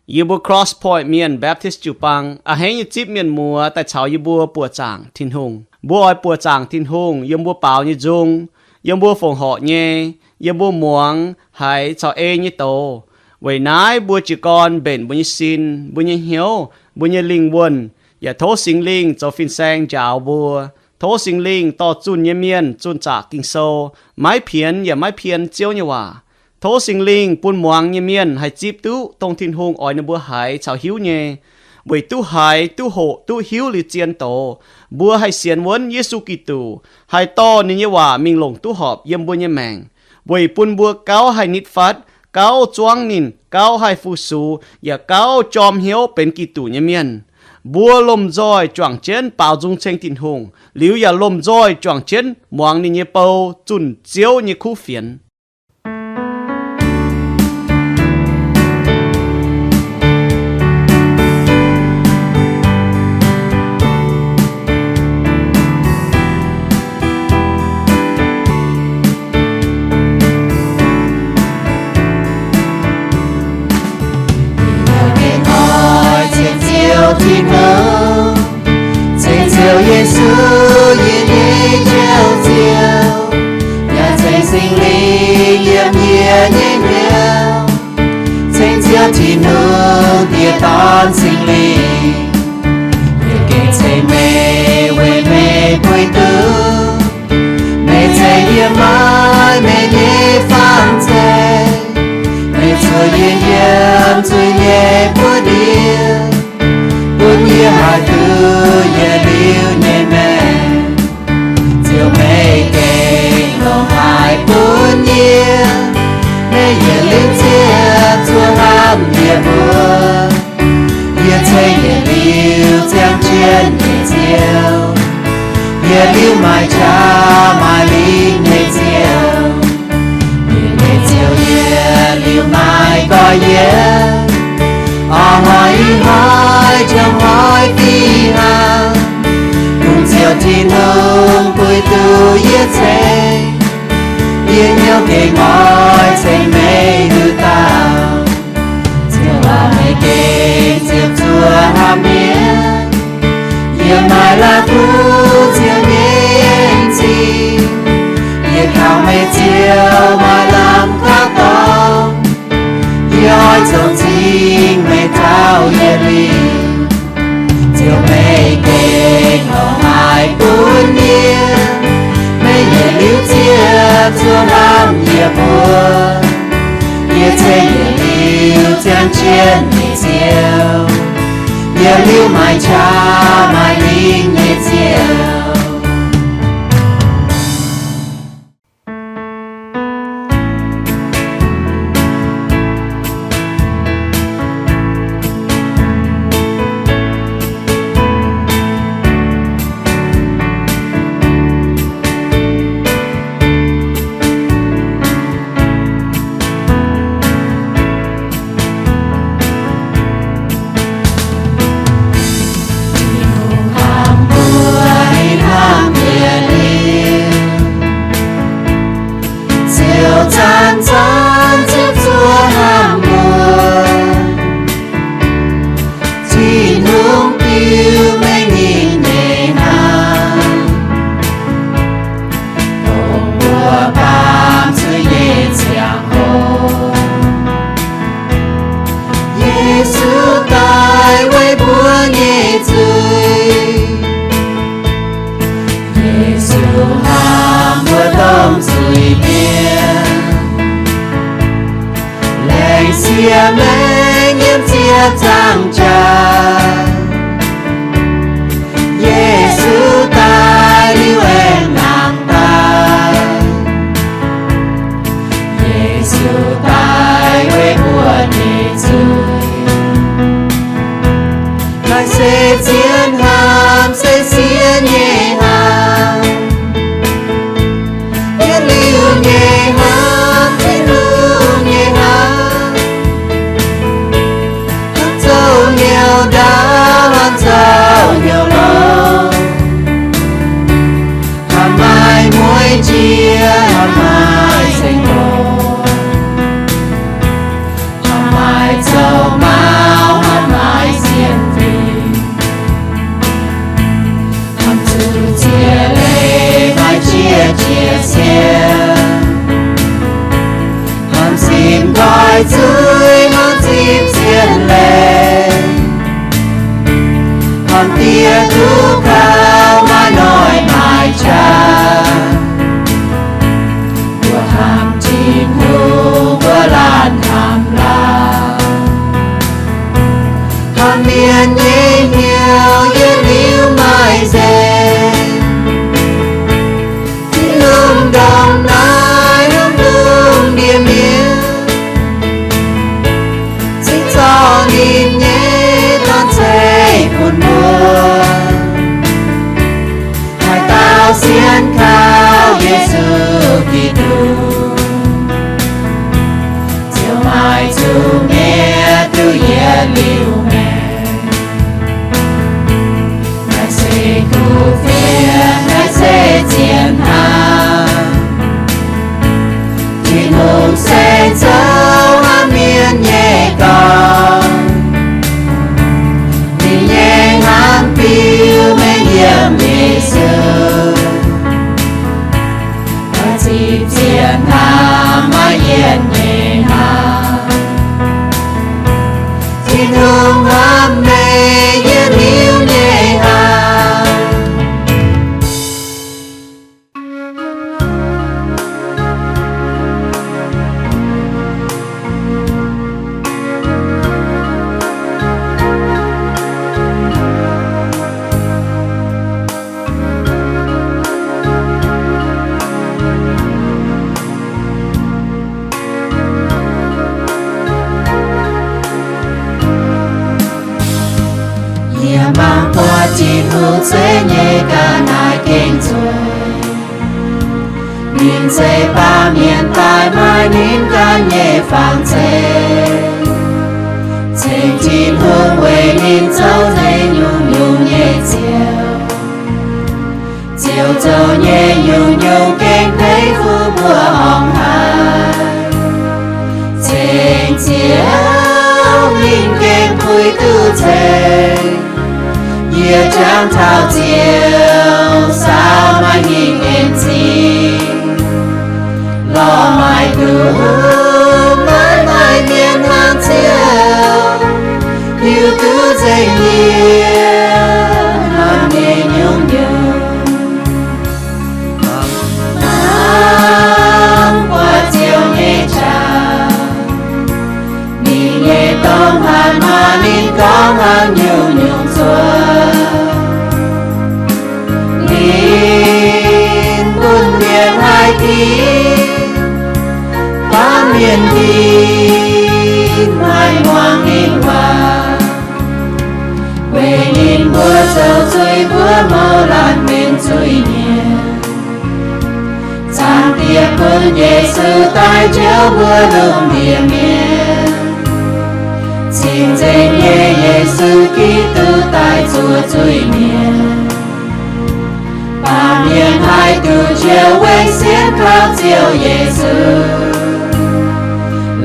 Yie mbuo Cross Point Mienh Baptist jiu-baang a'hneiv nyei zipv mienh muoz daaih caux yie mbuo buoqc zaangc Tin-Hungh. Mbuo oix buoqc zaangc Tin-Hungh yiem mbuo baaux nyei nzung, yiem mbuo fongc horc nyei, yiem mbuo muangx haiz caux ei nyei doz. Weic naaiv mbuo jiez gorn mbenc mbuo nyei sin, mbuo nyei hnyouv, mbuo nyei lingh wuonh, yaac tov Singx Lingh zoux fin-saeng njaaux mbuo. Tov Singx Lingh dorh zunh nyei mienh zunh zaqc Ging-Sou, maiv pienx yaac maiv pien Ziouv nyei waac. Tov Singx Lingh bun muangx nyei mienh haih zipv duqv dongh Tin-Hungh oix ninh mbuo haiz caux hiuv nyei. Weic duqv haiz, duqv hoqc, duqv hiuv liuz zien doz, mbuo haih sienx wuonv Yesu Giduc, haih dorh ninh nyei waac mingh longc duqv horpc yiem mbuo nyei maengc, weic bun mbuo gauh haih nitv fatv, gauh zuangv ninh, gauh haih fu-sux, yaac gauh jorm hnyouv benx Giduc nyei mienh. Mbuo lomh nzoih juangc jienv baaux nzung ceng Tin-Hungh, liuz yaac lomh nzoih juangc jienv muangx ninh nyei bou zunh Ziouv nyei kuv fienx. Ceng Ziouv Tin-Hungh, ceng Ziouv Yesu, yie nyei Njoux Ziouv, yaac ceng Singx Lingh yiem yie nyei hnyouv. Ceng Ziouv Tin-Hungh, Diex, Dorn, Singx Lingh, yie gengh ceng meih weic meih bueix duqv. Meih ceix yie maiv mengh nyei fangx zeiv, meih zuov yie yiem zuiz nyei buoqv ndiev, bun yie haih duqv yietc liuz nyei maengc. Ziouv, meih gengh longc haaix bun yie? Meih yietc liuz ziepc zuoqv hnamv yie mbuo. Yie ceng yietc liuz ziangh jienv nyei Ziouv, yietc liuz maaih qaqv maaih lingh nyei Ziouv. Yie nyei Ziouv, yietc liuz maaih gorx-youz, a'hnoi ih hnoi, jangx hnoi fih hnangv. Kungx Ziouv Tin-Hungh bueix duqv yie ceng, yie hnyouv gengh oix ceng meih haaix dauh. Ziouv aac, meih gengh ziepc zuoqv hnamv mienh. Yie maaih la'kuqv Ziouv nyei en zingh. Yie kaux meih Ziouv maaih lamh kaux dorngx. Yie oix zoux zingh meih taux yietc liuz. Ziouv, meih gengh longc haaix bun yie? Meih yietc liuz ziepc zuoqv hnamv yie mbuo. Yie ceng yietc liuz ziangh jienv nyei Ziouv, yietc liuz maaih qaqv maaih lingh nyei Ziouv. Tin-Hungh hnamv mbuo ih hnamv yietc liuz, Ziouv zanc-zanc ziouc zuoqv hnamv mbuo. Tin-Hungh biux mengh ninh nyei hnamv, dongh mbuo baamz zuiz nyei ziangh hoc. Yesu daaih weic mbuo nyei zuiz. Yesu hnamv mbuo domh zuiz mienh, laengz sieqv maengh yiem ziepc nzaangc jaax. Yesu daaih liuz aengx nangh daaih. Yesu daaih weic mbuo nyei zuiz. Naaiv se zien hnamv, se siev nyei hnamv. Yietc liuz nyei hnamv, Tin-Hungh nyei hnamv. Hnangv zouv nyei ndau Sienx kaux Yesu Giduc, ziouc maaih zuqc miev duqv yietc liuz maengc. Naaiv se kuv fienx, naaiv se zien hnamv. Tin-Hungh se zoux hnamv mienh nyei dorn. Ninh nyei hnamv biux mengh yiem Yesu, zipv zien hnamv maaih yietc nyei hnamv. Tin-Hungh hnamv meih yietc liuz nyei hnamv. Yie mangc buatc Tin-Hungh zueiz nyei ga'naaiv gengh zueiz. Ninh zeiz baamh mienh daaih maaih ninh ganh nyei fangx zeiv, ceng Tin-Hungh weic ninh zoux nzengc nyungc-nyungc nyei ziouc. Ziouc zoux nyei nyungc-nyungc gengh peix fuqv mbuo horngh haaix, ceng Ziouv ninh gengh puix duqv ceng. Yie jangx taux Ziouv saau maaih hingh en zingh, lorh maaic duqv maiv maaih mienh hnangv Ziouv, hiuv duqv nzengc yie hnamv nyei nyungc-nyungc. Hnamv buatc Ziouv nyei qaqv, ninh nyei dorngx hnamv maaih ninh gorngv hnangv nyungc-nyungc cuotv. Ninh bun mienh haih ginv, baamh mienh ginv haih muangx ninh waac. Weic ninh mbuo zoux zuiz mbuo mouz laanh benx zuiz mienh. Zaangc Diex bun Yesu daaih njoux mbuo lungh ndiev mienh. Cing-Nzengc nyei Yesu Giduc daaih zuoqc zuiz mienh. Baamh mienh haih duqv njoux weic sienx kaux Ziouv Yesu.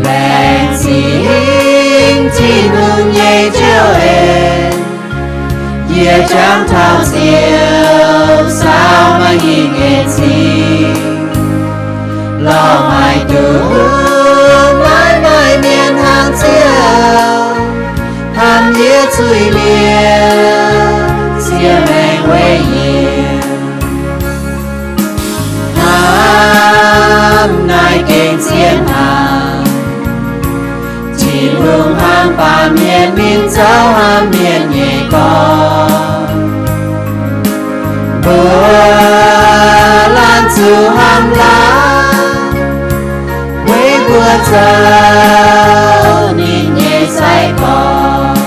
Laengz zingh Tin-Hungh nyei njoux en. Yie jangx taux Ziouv saau maaih hingh en zingh, lorh maaic duqv maiv maaih mienh hnangv Ziouv hnamv yie zuiz mienh, ziec maengc weic yie. Hnamv naaiv gengh zien hnangv. Tin-Hungh hnamv baamh mienh, ninh zoux hnamv mienh nyei gorn. Mbuo laanh zuqc hnamv laanh, weic mbuo zoux ninh nyei sai-gorx.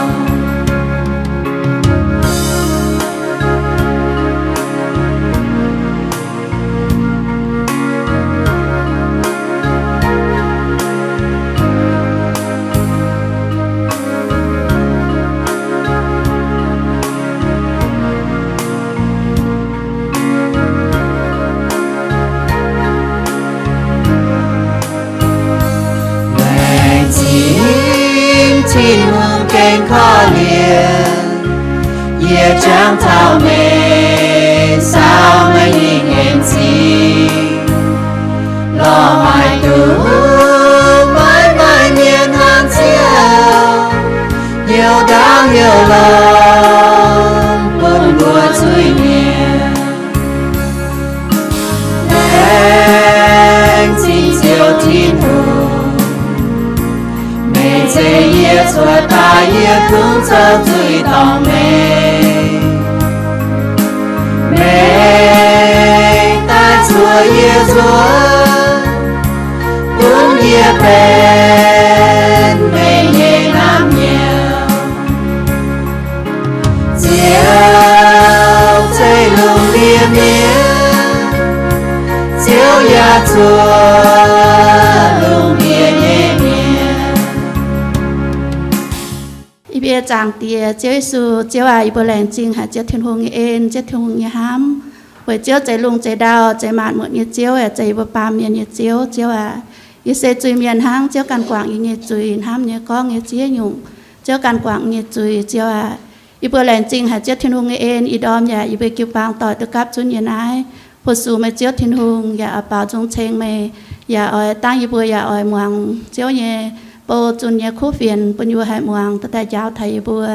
Laengz zingh Tin-Hungh gengh korv-lienh, yie jangx taux meih saau maaih hingh en zingh, lorh maaic duqv maiv maaih mienh hnangv Ziouv, hnyouv ndaauv hnyouv longx bun mbuo zuiz-mienh. Laengz zingh Ziouv Tin-Hungh, meih zeix yie cuotv daaih, yie kungx zoux zuiz dorngc meih. Meih daaih zuoqc yie nzuonx, bun yie benx meih nyei naamh nyouz. Ziouv, zeiv lungh ndiev mienh, Yie mbuo Zaangc Diex, Ziouv Yesu, Ziouv aac, yie mbuo laengz zingh haic Ziouv Tin-Hungh nyei en, Ziouv Tin-Hungh nyei hnamv, weic Ziouv zeiz lungh zeiz ndau, zeiz maanc muotc nyei Ziouv, zeiz yie mbuo baamh mienh nyei Ziouv, Ziouv aac. Yie se zuiz-mienh hnangv, Ziouv ganh guangc yie nyei zuiz, hnamv nyei, gorngv nyei, ziex nyungc, Ziouv ganh guangc nyei zuiz, Ziouv aac. Yie mbuo laengz zingh haic Ziouv Tin-Hungh nyei en, ih ndorm yaac yie mbuo jiu-baang doic duqv gapv zunv nyei naaiv, fu-sux meih Ziouv Tin-Hungh, yaac oix baaux nzung ceng meih, yaac oix dangv yie mbuo yaac oix muangx Ziouv nyei bou zunh nyei kuv fienx bun yie mbuo haih muangx, dorh daaih njaaux taux yie mbuo.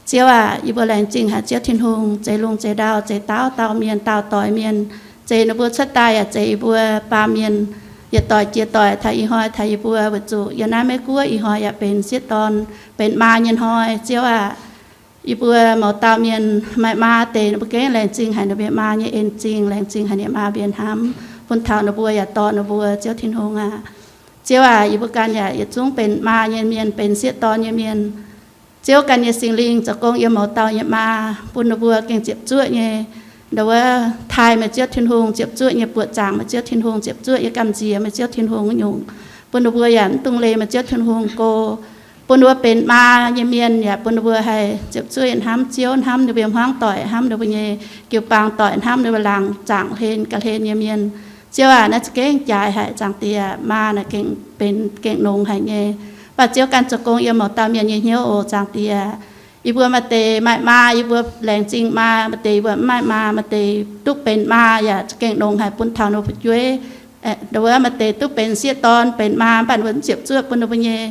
Ziouv aac, yie mbuo laengz zingh haic Ziouv Tin-Hungh, zeix lungh zeix ndau, zeix dauh dauh mienh, dauh doix mienh, zeix ninh mbuo cuotv daaih yaac zeix yie mbuo baamh mienh, yietc doic jiex doic taux ih hnoi taux yie mbuo, weic zuqc yiem naaiv Meiv Guoqv ih hnoi yaac benx sieqv dorn, benx maa nyei hnoi, Ziouv aac. Yie mbuo mouz dauh mienh maaih maa deix, ninh mbuo gengh laengz zingh haic ninh mbuo maa nyei en-zingh, laengz zingh haic ninh maa mbuo hnamv, bun taux ninh mbuo yaac dorh ninh mbuo, Ziouv Tin-Hungh aac. Ziouv aac, yie mbuo ganh yaac yietc zungv benx maa nyei mienh, benx sieqv dorn nyei mienh. Ziouv ganh nyei Singx Lingh zoux gong yiem mouz dauh nyei maa, bun ninh mbuo gengh ziepc zuoqv nyei, ndau wuov taaih meih Ziouv Tin-Hungh, ziepc zuoqv nyei buoqc zaangc meih Ziouv Tin-Hungh, ziepc zuoqv nyei gamh nziex meih Ziouv Tin-Hungh nyungc, bun ninh mbuo yaac mv dungx leih meih Ziouv Tin-Hungh go, bun ninh mbuo benx maa nyei mienh yaac bun ninh mbuo haih ziepc zuoqv hnamv Ziouv, hnamv ninh mbuo hmuangv doic, hnamv ninh mbuo nyei jiu-baang doic, hnamv ninh mbuo laangz zaangc hlen ga'hlen nyei mienh. Ziouv aac, naaiv za'gengh jaaix haic, Zaangc Diex, maa naaic gengh benx gengh nongx haic nyei. Mv baac Ziouv ganh zoux gong yiem mouz dauh mienh nyei hnyouv oc, Zaangc Diex. Yie mbuo maaih deix maaih maa, yie mbuo laengz zingh maa, maaih deix yie mbuo mv maaih maa, maaih deix duqv benx maa yaac za'gengh nongx haic bun taux ninh mbuo fu'jueiv. Ndau wuov maaih deix duqv benx sieqv dorn benx maa, mv baac ninh mbuo mv ziepc zuoqv bun ninh mbuo nyei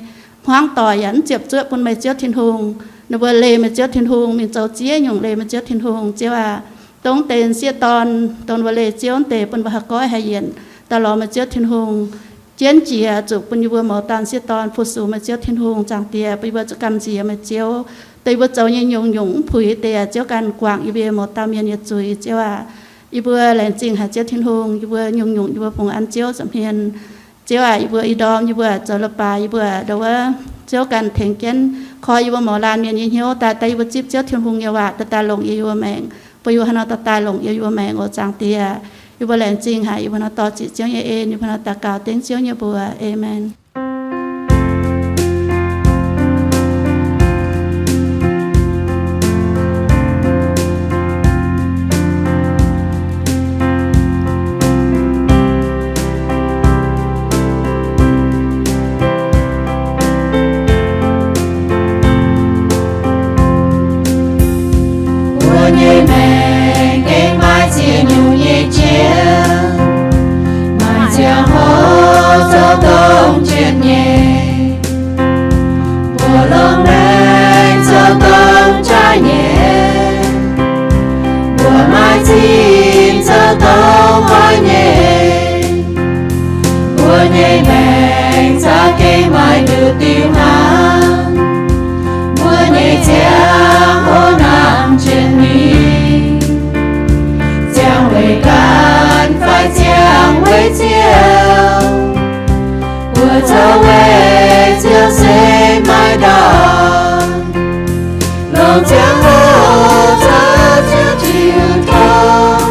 hmuangv doic yaac mv ziepc zuoqv bun meih Ziouv Tin-Hungh. Ninh mbuo leih meih Ziouv Tin-Hungh mingh zoux ziex nyungc, leih meih Ziouv Tin-Hungh, Ziouv aac. Dongh deix sieqv dorn, dongh ninh mbuo leih Ziouv deix bun mbuo haih goiv haih yienc daaih lorz meih Ziouv Tin-Hungh jienv jiex, zuqc bun yie mbuo mouz dauh sieqv dorn fu-sux meih Ziouv Tin-Hungh, Zaangc Diex, bun yie mbuo zuqc gamh nziex meih Ziouv. Dongh yie mbuo zoux nyei nyungc-nyungc mv puix deix, Ziouv ganh guangc yie mbuo mouz dauh mienh nyei zuiz, Ziouv aac. Yie mbuo laengz zingh haic Ziouv Tin-Hungh, yie mbuo nyungc-nyungc yie mbuo fungx an Ziouv nza'hmien. Ziouv aac, yie mbuo ih ndorm yie mbuo zoux leiz-baaix, yie mbuo ndau wuov Ziouv ganh tengx jienv koi yie mbuo mouz laanh mienh nyei hnyouv daaih, daaih yie mbuo zipv Ziouv Tin-Hungh nyei waac daaih, daaih longc yie mbuo maengc, bun yie mbuo haaix nor daaih, daaih longc yie mbuo maengc oc, Zaangc Diex. Yie mbuo laengz zingh haic, yie mbuo nor dor-ziec Ziouv nyei en, yie mbuo nor daux gaux dengv Ziouv nyei mbuox. Aamen. Mbuo nyei maengc gengh maaih ziex nyungc nyei jiex, maaih ziangh hoc zoux dongh jiex nyei. Mbuo longx maengc zoux dongh jaaix nyei, mbuo maaih zinh zoux dongh oix nyei. Mbuo nyei maengc za'gengh maaih nduqc diuh hnaangx, mbuo nyei ziangh hoc nangc jiex mingh. Ziangh weic ganh fai ziangh weic Ziouv, mbuo zoux weic Ziouv se maiv ndortv. Longc ziangh hoc caux Ziouv jiu tong,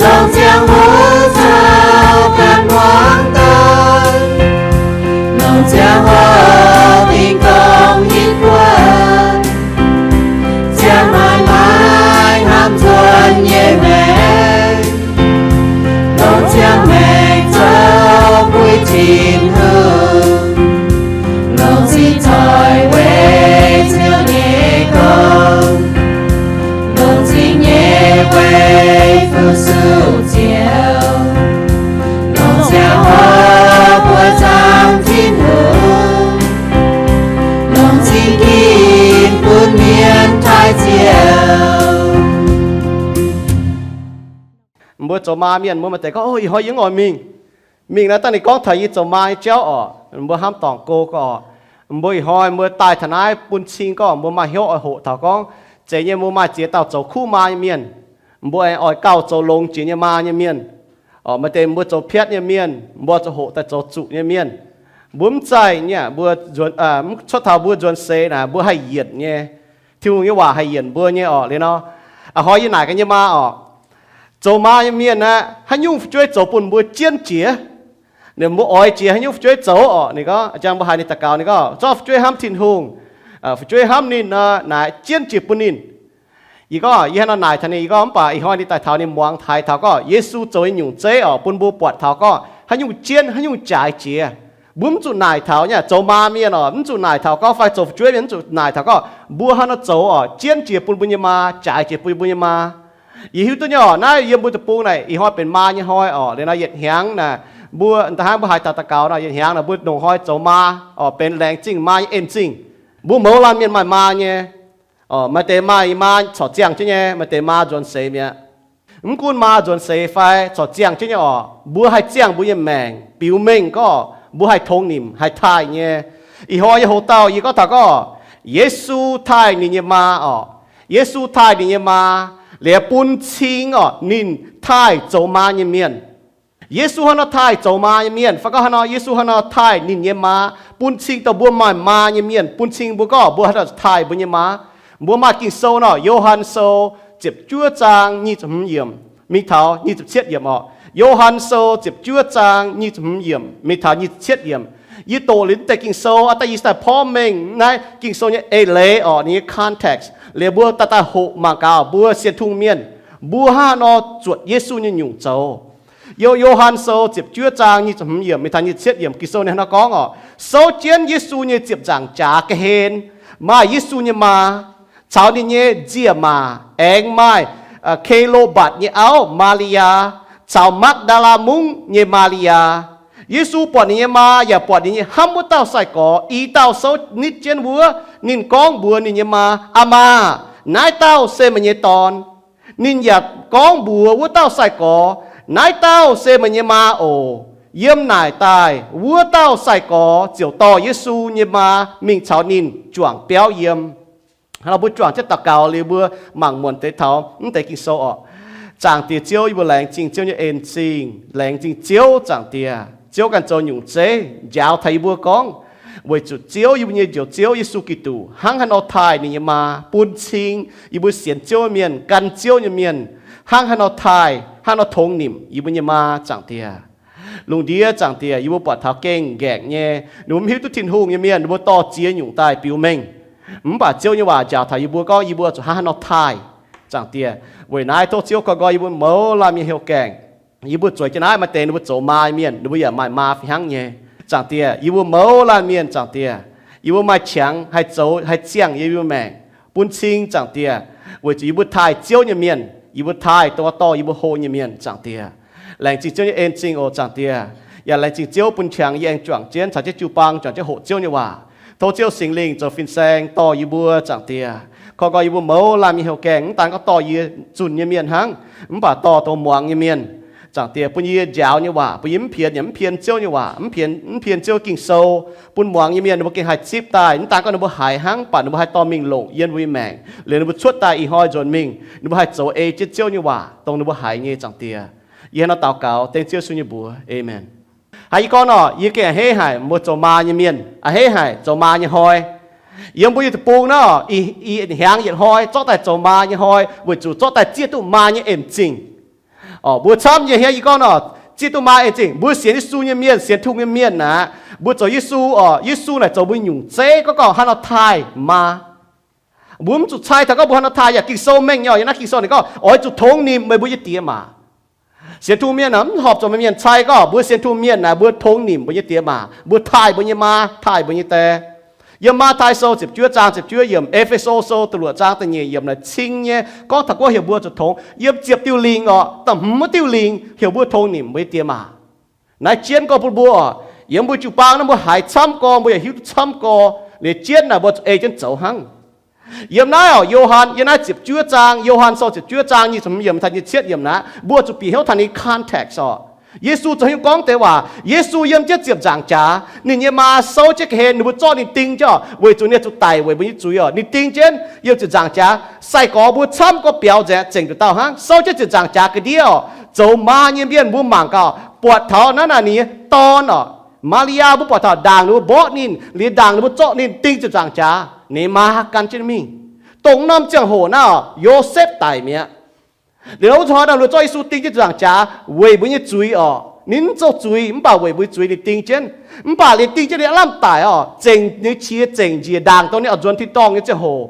longc ziangh hoc caux ganh hmuangv doic, longc ziangh hoc dingh dongh hitv buonc, ziangh maaiz maaiz hnamv nzuonx nyei maengc. Longc ziangh maengc zoux puix Tin-Hungh, longc zingh zoih weic Ziouv nyei gong, longc zingh nyei weic fu-sux Ziouv. Longc ziangh hoc buoqc zaangc Tin-Hungh, longc zingh ginv bun mienh taaih Ziouv. Mbuo zoux maa mienh, mbuo maaih deix gorngv, O, ih hnoi yie mv oix mingh. Mingh naaiv dangh ninh gorngv taux yie zoux maa nyei jauv orqc, mbuo hnamv dorngc go gorqv orqc. Mbuo ih hnoi mbuo daaih taux naaiv bun cing gorngv mbuo maaih hnyouv oix hoqc taux gorngv, zeiz nyei mbuo maaih ziex dauh zoux kuv maa nyei mienh. Mbuo aengx oix gauh zoux longx jiex nyei maa nyei mienh. Orqc, maaih deix mbuo zoux piatv nyei mienh, mbuo zoux hoqc daaih zoux zuqc nyei mienh. Mbuo mv zaih nyei, mbuo nzuonx, cuotv taux mbuo nzuonx seix naaic, mbuo haih yienc nyei. Tin-Hungh nyei waac haih yienc mbuo nyei orqc. Liuz nor, a'hnoi yie naaic gaax nyei maa orqc, zoux maa nyei mienh aqv, haaix nyungc fu'jueiv zoux bun mbuo jienv jiex, ninh mbuo oix jiex haaix nyungc fu'jueiv zoux orqc. Ninh gorngv, jang mbuo haiz ninh daux gaux, ninh gorngv, zorqv fu'jueiv hnamv Tin-Hungh, fu'jueiv hnamv ninh nor, naaic jienv jiex bun ninh. Yie gorngv, yie haaix nor naaic taux ninh, yie gorngv, mv baac ih hnoi ninh daaih taux ninh muangx taux, taux gorngv Yesu zoux nyei nyungc zeiv oc, bun mbuo buatc taux gorngv haaix nyungc jienv, haaix nyungc jaaix jiex. Mbuo mv zuqc naaic taux nyei, zoux maa mienh oc, mv zuqc naaic taux gorngv, fai zoux fu'jueiv mienh mv zuqc naaic taux gorngv, mbuo haaix nor zoux oc, jienv jiex bun mbuo nyei maa, jaaix jiex bun mbuo nyei maa. Yie hiuv duqv nyei oc, naaiv yiem mbuo deic-bung naaic ih hnoi benx maa nyei hnoi oc. Liuz nor yietc hnyangx naaic, mbuo da'hnangv mbuo haaix dauh daux gaux nor, yietc hnyangx naaic mbuo longc hnoi zoux maa oc, benx laengz zingh maa nyei en zingh. Mbuo mouz laanh mienh maaih maa nyei. Maaih deix maaih maa corc ziangh jienv nyei, maaih deix maa nzuonx seix mi'aqv. Mv gunv maa nzuonx seix fai corc ziangh jienv nyei oc, mbuo haih ziangh mbuo nyei maengc biux mengh gorngv mbuo haih tongx nimc, haih taaih nyei. Ih hnoi nyei hoc-dauh yie gorngv taux gorngv, Yesu taaih ninh nyei maa oc. Yesu taaih ninh nyei maa, liuz bun cing oc ninh taaih zoux maa nyei mienh. Yesu hnangv nor taaih zoux maa nyei mienh, fai gorngv hnangv nor Yesu hnangv nor taaih ninh nyei maa, bun cing dongh mbuo maaih maa nyei mienh, bun cing mbuo gorngv mbuo haaix dauh taaih mbuo nyei maa. Mbuo maaih Ging-Sou nor, Yo^han Sou ziepc juov zaang nyic ziepc hmz yiemc mingh taux nyic ziepc cietv yiemc oc. Yo^han Sou ziepc juov zaang nyic ziepc hmz yiemc mingh taux nyic ziepc cietv yiemc. Yie doqc liuz naaiv deix Ging-Sou, aa, daaih yie daaih porv mengh naaiv Ging-Sou nyei eix leiz oc, ninh nyei context, liuz mbuo daaih daaih hoqc mangc gaax mbuo sienx tungh mienh, mbuo hnangv haaix nor zuotc Yesu nyei nyungc zoux. Yo, Yo^han Sou ziepc juov zaang nyic ziepc hmz yiemc mingh taux nyic ziepc cietv yiemc, Ging-Sou ninh hnangv nor gorngv oc, souv jienv Yesu nyei ziepc nzaangc jaax ga'hlen, maaih Yesu nyei maa, caux ninh nyei nziec maac, aengx maaih Ke^lo^mbatc nyei auv, Maa^li^yaa, caux Makv^ndaa^laa Mungv nyei Maa^li^yaa. Yesu buatc ninh nyei maa yaac buatc ninh nyei hnamv wuov dauh sai-gorx i dauh souv nitv jienv wuov. Ninh gorngv mbuox ninh nyei maa, Aa maa, naaiv dauh se meih nyei dorn. Ninh yaac gorngv mbuox wuov dauh sai-gorx, Naaiv dauh se meih nyei maa oc. Yiem naaic daaih wuov dauh sai-gorx ziouc dorh Yesu nyei maa mingh caux ninh juangc biauv yiem. Hnangv nor mbuo juangc jienv daux gaux liuz mbuo mangc muonc deix taux mv deix Ging-Sou oc. Zaangc Diex Ziouv, yie mbuo laengz zingh Ziouv nyei en-zingh, laengz zingh Ziouv. Zaangc Diex, Ziouv ganh zoux nyungc zeiv njaaux taux yie mbuo gorngv, weic zuqc Ziouv, yie mbuo nyei Njoux Ziouv Yesu Giduc hnangv haaix nor taaih ninh nyei maa bun cing yie mbuo sienx Ziouv mienh, gan Ziouv nyei mienh, hnangv haaix nor taaih, hnangv nor tongx nimc yie mbuo nyei maa. Zaangc Diex, lungh ndiev Zaangc Diex, yie mbuo buatc taux gengh nqaengc nyei, ninh mbuo mv hiuv duqv Tin-Hungh nyei mienh, ninh mbuo dorh ziex nyungc daaih biux mengh. Mv baac Ziouv nyei waac njaaux taux yie mbuo gorngv yie mbuo zuqc hnangv haaix nor taaih. Zaangc Diex, weic naaiv tov Ziouv koi nqoi yie mbuo mouz laanh mienh heuc gaengh. Yie mbuo zueiz jienv naaiv maaih deix ninh mbuo zoux maa nyei mienh, ninh mbuo yaac maaih maa fih hnangv nyei. Zaangc Diex, yie mbuo mouz laanh mienh, Zaangc Diex, yie mbuo maaih qangx haih zoux haih ziangh yie mbuo maengc bun cing, Zaangc Diex, weic zuqc yie mbuo taaih Ziouv nyei mienh, yie mbuo taaih dongh dorh yie mbuo hlo nyei mienh, Zaangc Diex. Laengz zingh Ziouv nyei en-zingh oc, Zaangc Diex. Yaac laengz zingh Ziouv bun qangx yie aengx juangc jienv caux jienv jiu-baang juangc jienv hoqc Ziouv nyei waac. Tov Ziouv Singx Lingh zoux fin-saeng dorh yie mbuo, Zaangc Diex. Koi nqoi yie mbuo mouz laanh mienh heuc gaengh, mv daan gorngv dorh yie zunh nyei mienh hnangv, mv baac dorh dongh muangx nyei mienh, Zaangc Diex, bun yie njaaux nyei waac, bun yie mv pienx yaac mv pien Ziouv nyei waac, mv pien, mv pien Ziouv Ging-Sou, bun muangx nyei mienh ninh mbuo gengh haih zipv daaih. Mv daan gorngv ninh mbuo haiz hnangv, mv baac ninh mbuo haih dorh mingh longc yiem ninh mbuo nyei maengc. Liuz ninh mbuo cuotv daaih ih hnoi nzuonx mingh, ninh mbuo haih zoux ei jienv Ziouv nyei waac dongh ninh mbuo haiz nyei, Zaangc Diex. Yie hnangv nor daux gaux dengv Ziouv Yesu nyei mbuox. Aamen. Haiz yie gorngv nor, yie gengh a'hneiv haic mbuo zoux maa nyei mienh, a'hneiv haic zoux maa nyei hnoi. Yiem mbuo nyei deic-bung nor, i, i hnyangx yietc hnoi zorqv daaih zoux maa nyei hnoi, weic zuqc zorqv daaih zieqv duqv maa nyei en-zingh. Mbuo camv nyei hnyouv yie gorngv nor, zieqv duqv maa en-zingh. Mbuo sienx Yesu nyei mienh, sienx Tin-Hungh nyei mienh aqv, mbuo zoux Yesu oc, Yesu naaic zoux mbuo nyungc zeiv gorngv, gorngv hnangv nor taaih maa. Mbuo mv zuqc cai taux gorngv mbuo hnangv nor taaih, yaac Ging-Sou mengh nyei oc. Yiem naaiv Ging-Sou ninh gorngv oix zuqc tongx nimc meih mbuo nyei diex maac. Sienx Tin-Hungh mienh aah, mv horpc zuqc maaih mienh cai gorngv mbuo sienx Tin-Hungh mienh naaic, mbuo tongx nimc mbuo nyei diex maac, mbuo taaih mbuo nyei maa, taaih mbuo nyei die. Yiem Matv^tai Sou ziepc juov zaang ziepc juov yiemc, E^fe^so Sou da'luoqc zaang da'nyeic yiemc naaic cing nyei gorngv taux gorngv heuc mbuo zuqc tongx, yiem ziepc diuh lingc oc, da'hmz diuh lingc heuc mbuo tongx nimc mbuo nyei diex maac. Naaiv jienv gorngv bun mbuo, yiem mbuo jiu-baang naaiv mbuo haiz camv gorx, mbuo yaac hiuv duqv camv gorx, liuz jienv naaic mbuo zuqc ei jienv zoux hnangv. Yiem naaiv oc, Yo^han, yiem naaiv ziepc juov zaang, Yo^han Sou ziepc juov zaang nyic ziepc hmz yiemc taux nyic ziepc cietv yiemc naaiv, mbuo zuqc bieqc hnyouv taux ninh context oc. Yesu zoux haaix nyungc gorngv deix waac? Yesu yiem jienv ziepc nzaangc jaax, ninh nyei maa souv jienv ga'hlen, ninh mbuo zorqv ninh ding jienv oc, weic zuqc ninh zuqc daic weic mbuo nyei zuiz oc. Ninh ding jienv yiem ziepc nzaangc jaax, sai-gorx mbuo camv gorx biaux nzengc, zengc nduqc dauh hnangv, souv jienv ziepc nzaangc jaax ga'ndiev oc. Zoux maa nyei mienh mbuo mangc gaax, buatc taux naaiv naaic ninh nyei dorn oc, Maa^li^yaa, mbuo buatc taux ndaangc ninh mbuo mborqv ninh, liuz ndaangc ninh mbuo zorqv ninh ding ziepc nzaangc jaax, ninh maa gan jienv mingh. Dongh norm ziangh hoc naaiv oc, Yosepv daic mi'aqv. Liuz nor wuov zanc hnoi naaic ninh mbuo zorqv Yesu ding jienv ziepc nzaangc jaax weic mbuo nyei zuiz oc. Ninh mv zoux zuiz, mv baac weic mbuo zuiz ninh ding jienv. Mv baac ninh ding jienv ninh aav lamh daic oc, zengc ninh nyei qiex zengc njiec ndaangc dongh ninh oix nzuonx tin-dorngh nyei ziangh hoc,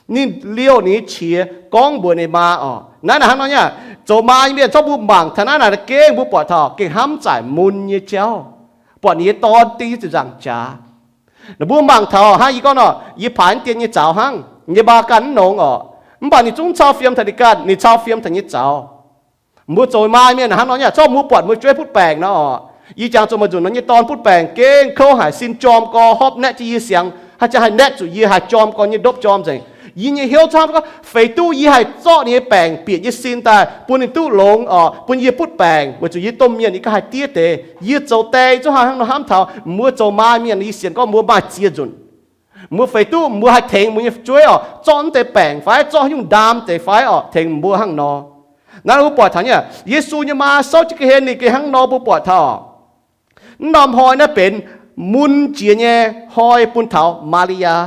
ninh liouh ninh nyei qiex gorngv mbuox ninh maa oc. Naaiv naaic hnangv nor nyei, zoux maa nyei mienh zorqv mbuo mangc taux naaiv naaic gengh mbuo buatc taux gengh hnamv zaaic mun nyei jauv, buatc ninh nyei dorn ding nyei ziepc nzaangc jaax. Mbuo mangc taux hnangv yie gorngv nor, yie paaix mv dien nyei zaux hnangv, yie maa ganh mv longx oc, mv baac ninh zungv cau fiem taux ninh ganh, ninh cau fiem taux nyei zaux. Mbuo zoux maa mienh hnangv nor nyei, zorqv mbuo buatc mbuo fu'jueiv butv baengc nor oc, yie jangx zoux maaih nzunc nor nyei dorn butv baengc gengh kouv haic, sin jorm gorx, hopv naetv jienv yie siangx, haaix jaax haih naetv zuqc yie, haih jorm gorx nyei ndopv jorm nzengc. Yie nyei hnyouv camv gorngv, feix duqv yie haih zorqv ninh nyei baengc bieqc yie sin daaih bun ninh duqv longx oc, bun yie butv baengc, weic zuqc yie domh mienh yie ganh haih diev deix. Yie zoux die zungv hnangv nor hnamv taux mbuo zoux maa mienh, yie sienx gorngv mbuo maaih ziex nzunc. Mbuo feix duqv mbuo haih tengx mbuo nyei fu'jueiv oc, zorqv naaiv deix baengc fai zorqv haaix nyungc ndaam deix fai oc, tengx mbuo hnangv nor. Naaiv mbuo buatc taux nyei, Yesu nyei maa souv jienv ga'hlen ninh gengh hnangv nor mbuo buatc taux mv norm hnoi naaiv benx mun jiex nyei hnoi bun taux Maa^li^yaa,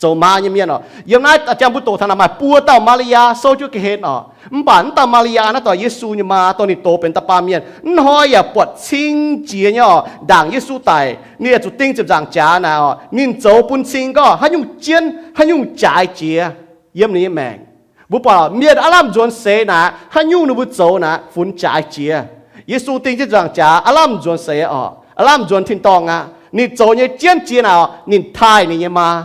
zoux maa nyei mienh oc. Yiem naaiv jang mbuo doqc taux naaic maaih buo dauh Maa^li^yaa souv jienv ga'hlen oc. Mv baac mv dauh Maa^li^yaa naaiv dorh Yesu nyei maa, dorh ninh dox benx dauh baamh mienh. Mv hnoi yaac buatc cing jiex nyei oc, ndaangc Yesu daic ninh yaac zuqc ding ziepc nzaangc jaax naaic oc, ninh zoux bun cing gorngv haaix nyungc jienv haaix nyungc jaaix jiex yiem ninh nyei maengc. Mbuo buatc mienh aav lamh nzuonx seix naaic, haaix nyungc ninh mbuo zoux naaic funx jaaix jiex. Yesu ding ziepc nzaangc jaax aav lamh nzuonx seix oc, aav lamh nzuonx tin-dorngh aqv. Ninh zoux nyei jienv jiex naaic oc, ninh taaih ninh nyei maa.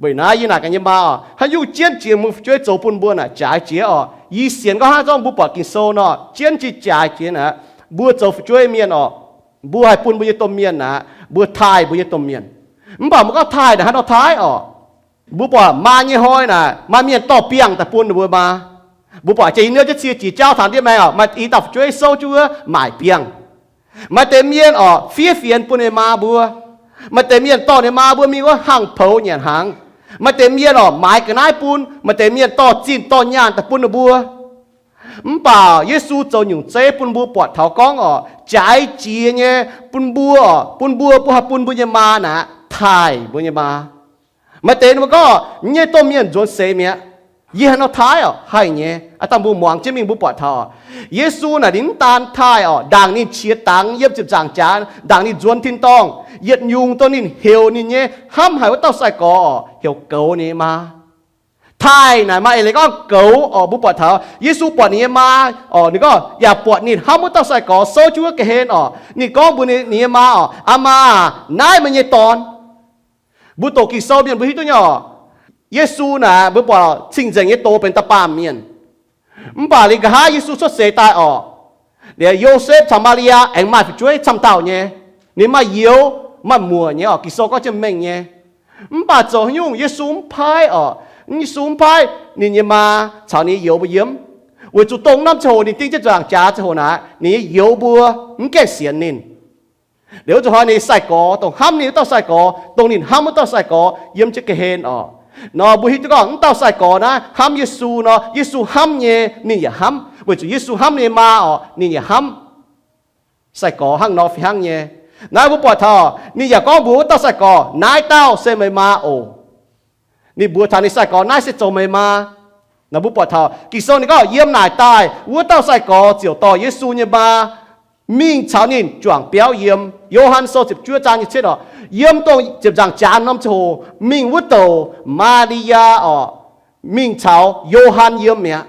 Weic naaiv yie naaic gaax nyei maa oc, haaix nyungc jienv jiex mbuo fu'jueiv zoux bun mbuo naaic jaaix jiex oc. Yie sienx gorngv hnangv zorqv mbuo buatc Ging-Sou nor, jienv jiex jaaix jiex naaic, mbuo zoux fu'jueiv mienh oc, mbuo haih bun mbuo nyei domh mienh naaic, mbuo taaih mbuo nyei domh mienh. Mv baac mbuo gorngv taaih naaic hnangv nor taaih oc. Mbuo buatc maa nyei hnoi naaic maaih mienh dorh biangh daaih bun ninh mbuo maa. Mbuo buatc jiex i niouv jienv cie jiex jauv taux ndiev maengx oc, maaih i dauh fu'jueiv souv jienv wuov maaic biangh. Maaih deix mienh oc fiev fienx bun ninh maa mbuo. Maaih deix mienh dorh ninh maa mbuo mingh wuov hangh poux nyanc hnaangx. Maaih deix mienh oc maaiz ga'naaiv bun. Maaih deix mienh dorh zinh dorh nyaanh daaih bun ninh mbuo. Mv baac Yesu zoux nyungc zeiv bun mbuo buatc taux gorngv oc, jaaix jiex nyei bun mbuo oc, bun mbuo, mbuo haih bun mbuo nyei maa naaic taaih mbuo nyei maa. Maaih deix ninh mbuo gorngv, yie nyei domh mienh nzuonx seix mi'aqv, yie haaix nor taaih oc? Haih nyei. Aav dangh mbuo muangx jienv mingh mbuo buatc taux Yesu naaic ninh mv daan taaih oc, ndaangc ninh qiex dangx yiem ziepc nzaangc jaax, ndaangc ninh nzuonx tin-dorngh, yietc nyungc dongh ninh heuc ninh nyei hnamv haic wuov dauh sai-gorx oc, heuc goux ninh nyei maa. Taaih naaic maaih eix leiz gorngv goux oc. Mbuo buatc taux Yesu buatc ninh nyei maa oc, ninh gorngv yaac buatc ninh hnamv wuov dauh sai-gorx souv jienv wuov ga'hlen oc. Ninh gorngv mbuox ninh nyei maa oc, Aa maa, naaiv meih nyei dorn. Mbuo doqc Ging-Sou mienh mbuo hiuv duqv nyei oc, Yesu naaic mbuo buatc cing-nzengc nyei doz benx dauh baamh mienh. Mv baac liuz nqa'haav Yesu cuotv seix daaih oc, liuz Yosepv caux Maa^li^yaa aengx maaih fu'jueiv camv dauh nyei. Ninh maaih youz maaih muoc nyei oc, Ging-Sou gorngv jienv mengh nyei. Mv baac zoux haaix nyungc Yesu mv paaiv oc, Yesu mv paaiv ninh nyei maa caux ninh nyei youz mbuo yiem, weic zuqc dongh norm ziangh hoc ninh ding jienv nzaangc jaax ziangh hoc naaic, ninh nyei youz mbuo mv gaengh sienx ninh. Liuz wuov zuqc hnoi ninh sai-gorx, dongh hnamv ninh wuov dauh sai-gorx, dongh ninh hnamv wuov dauh sai-gorx yiem jienv ga'hlen oc. Nor mbuo hiuv duqv gorngv wuov dauh sai-gorx naaiv hnamv Yesu nor, Yesu hnamv nyei ninh yaac hnamv, weic zuqc Yesu hnamv ninh nyei maa oc, ninh yaac hnamv. Sai-gorx hnangv nor fih hnangv nyei. Naaiv mbuo buatc taux ninh yaac gorngv mbuox wuov dauh sai-gorx, Naaiv dauh se meih maa oc. Ninh mbuox taux ninh sai-gorx, Naaiv se zoux meih maa. Naaiv mbuo buatc taux Ging-Sou ninh gorngv, Yiem naaic daaih wuov dauh sai-gorx ziouc dorh Yesu nyei maa mingh caux ninh juangc biauv yiem. Yo^han Sou ziepc juov zaang nyic ziepc cietv oc, yiem dongh ziepc nzaangc jaax norm ziangh hoc mingh wuov douc Maa^li^yaa oc, mingh caux Yo^han yiem mi'aqv.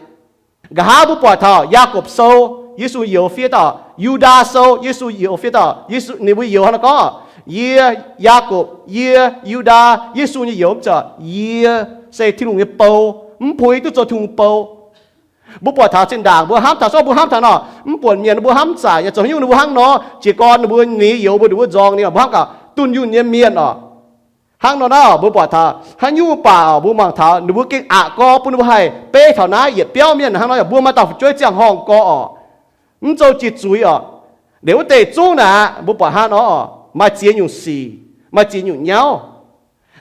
Nqa'haav mbuo buatc taux Yaagorpc Sou, Yesu youz fiev dauh, Yu^ndaa Sou, Yesu youz fiev dauh, ninh mbuo youz hnangv naaiv gorngv, Yie, Yaagorpc, yie, Yu^ndaa, Yesu nyei youz, mv zeiz, yie se Tin-Hungh nyei bou, mv puix duqv zoux Tin-Hungh bou. Mbuo buatc taux zinh ndaangc mbuo hnamv taux, zorqv mbuo hnamv taux nor, mv buonc mienh mbuo hnamv zaaic nyei, zoux haaix nyungc ninh mbuo hnangv nor, jiez gorn ninh mbuo ninh nyei youz mbuo, ninh mbuo nzorng ninh mbuo hnangv gaax dunh yunh nyei mienh oc. Hnangv nor naaiv mbuo buatc taux haaix nyungc baac mbuo mangc taux ninh mbuo gengh aqc gorx bun ninh mbuo haih beiv taux naaiv yietc biauv mienh hnangv nor, yaac mbuo maaih dauh fu'jueiv ziangh horngh gorx oc, mv zoux jiex zuiz oc. Liuz wuov deix zungv naaic mbuo buatc hnangv nor oc, maaih ziex nyungc sic, maaih ziex nyungc nyauv.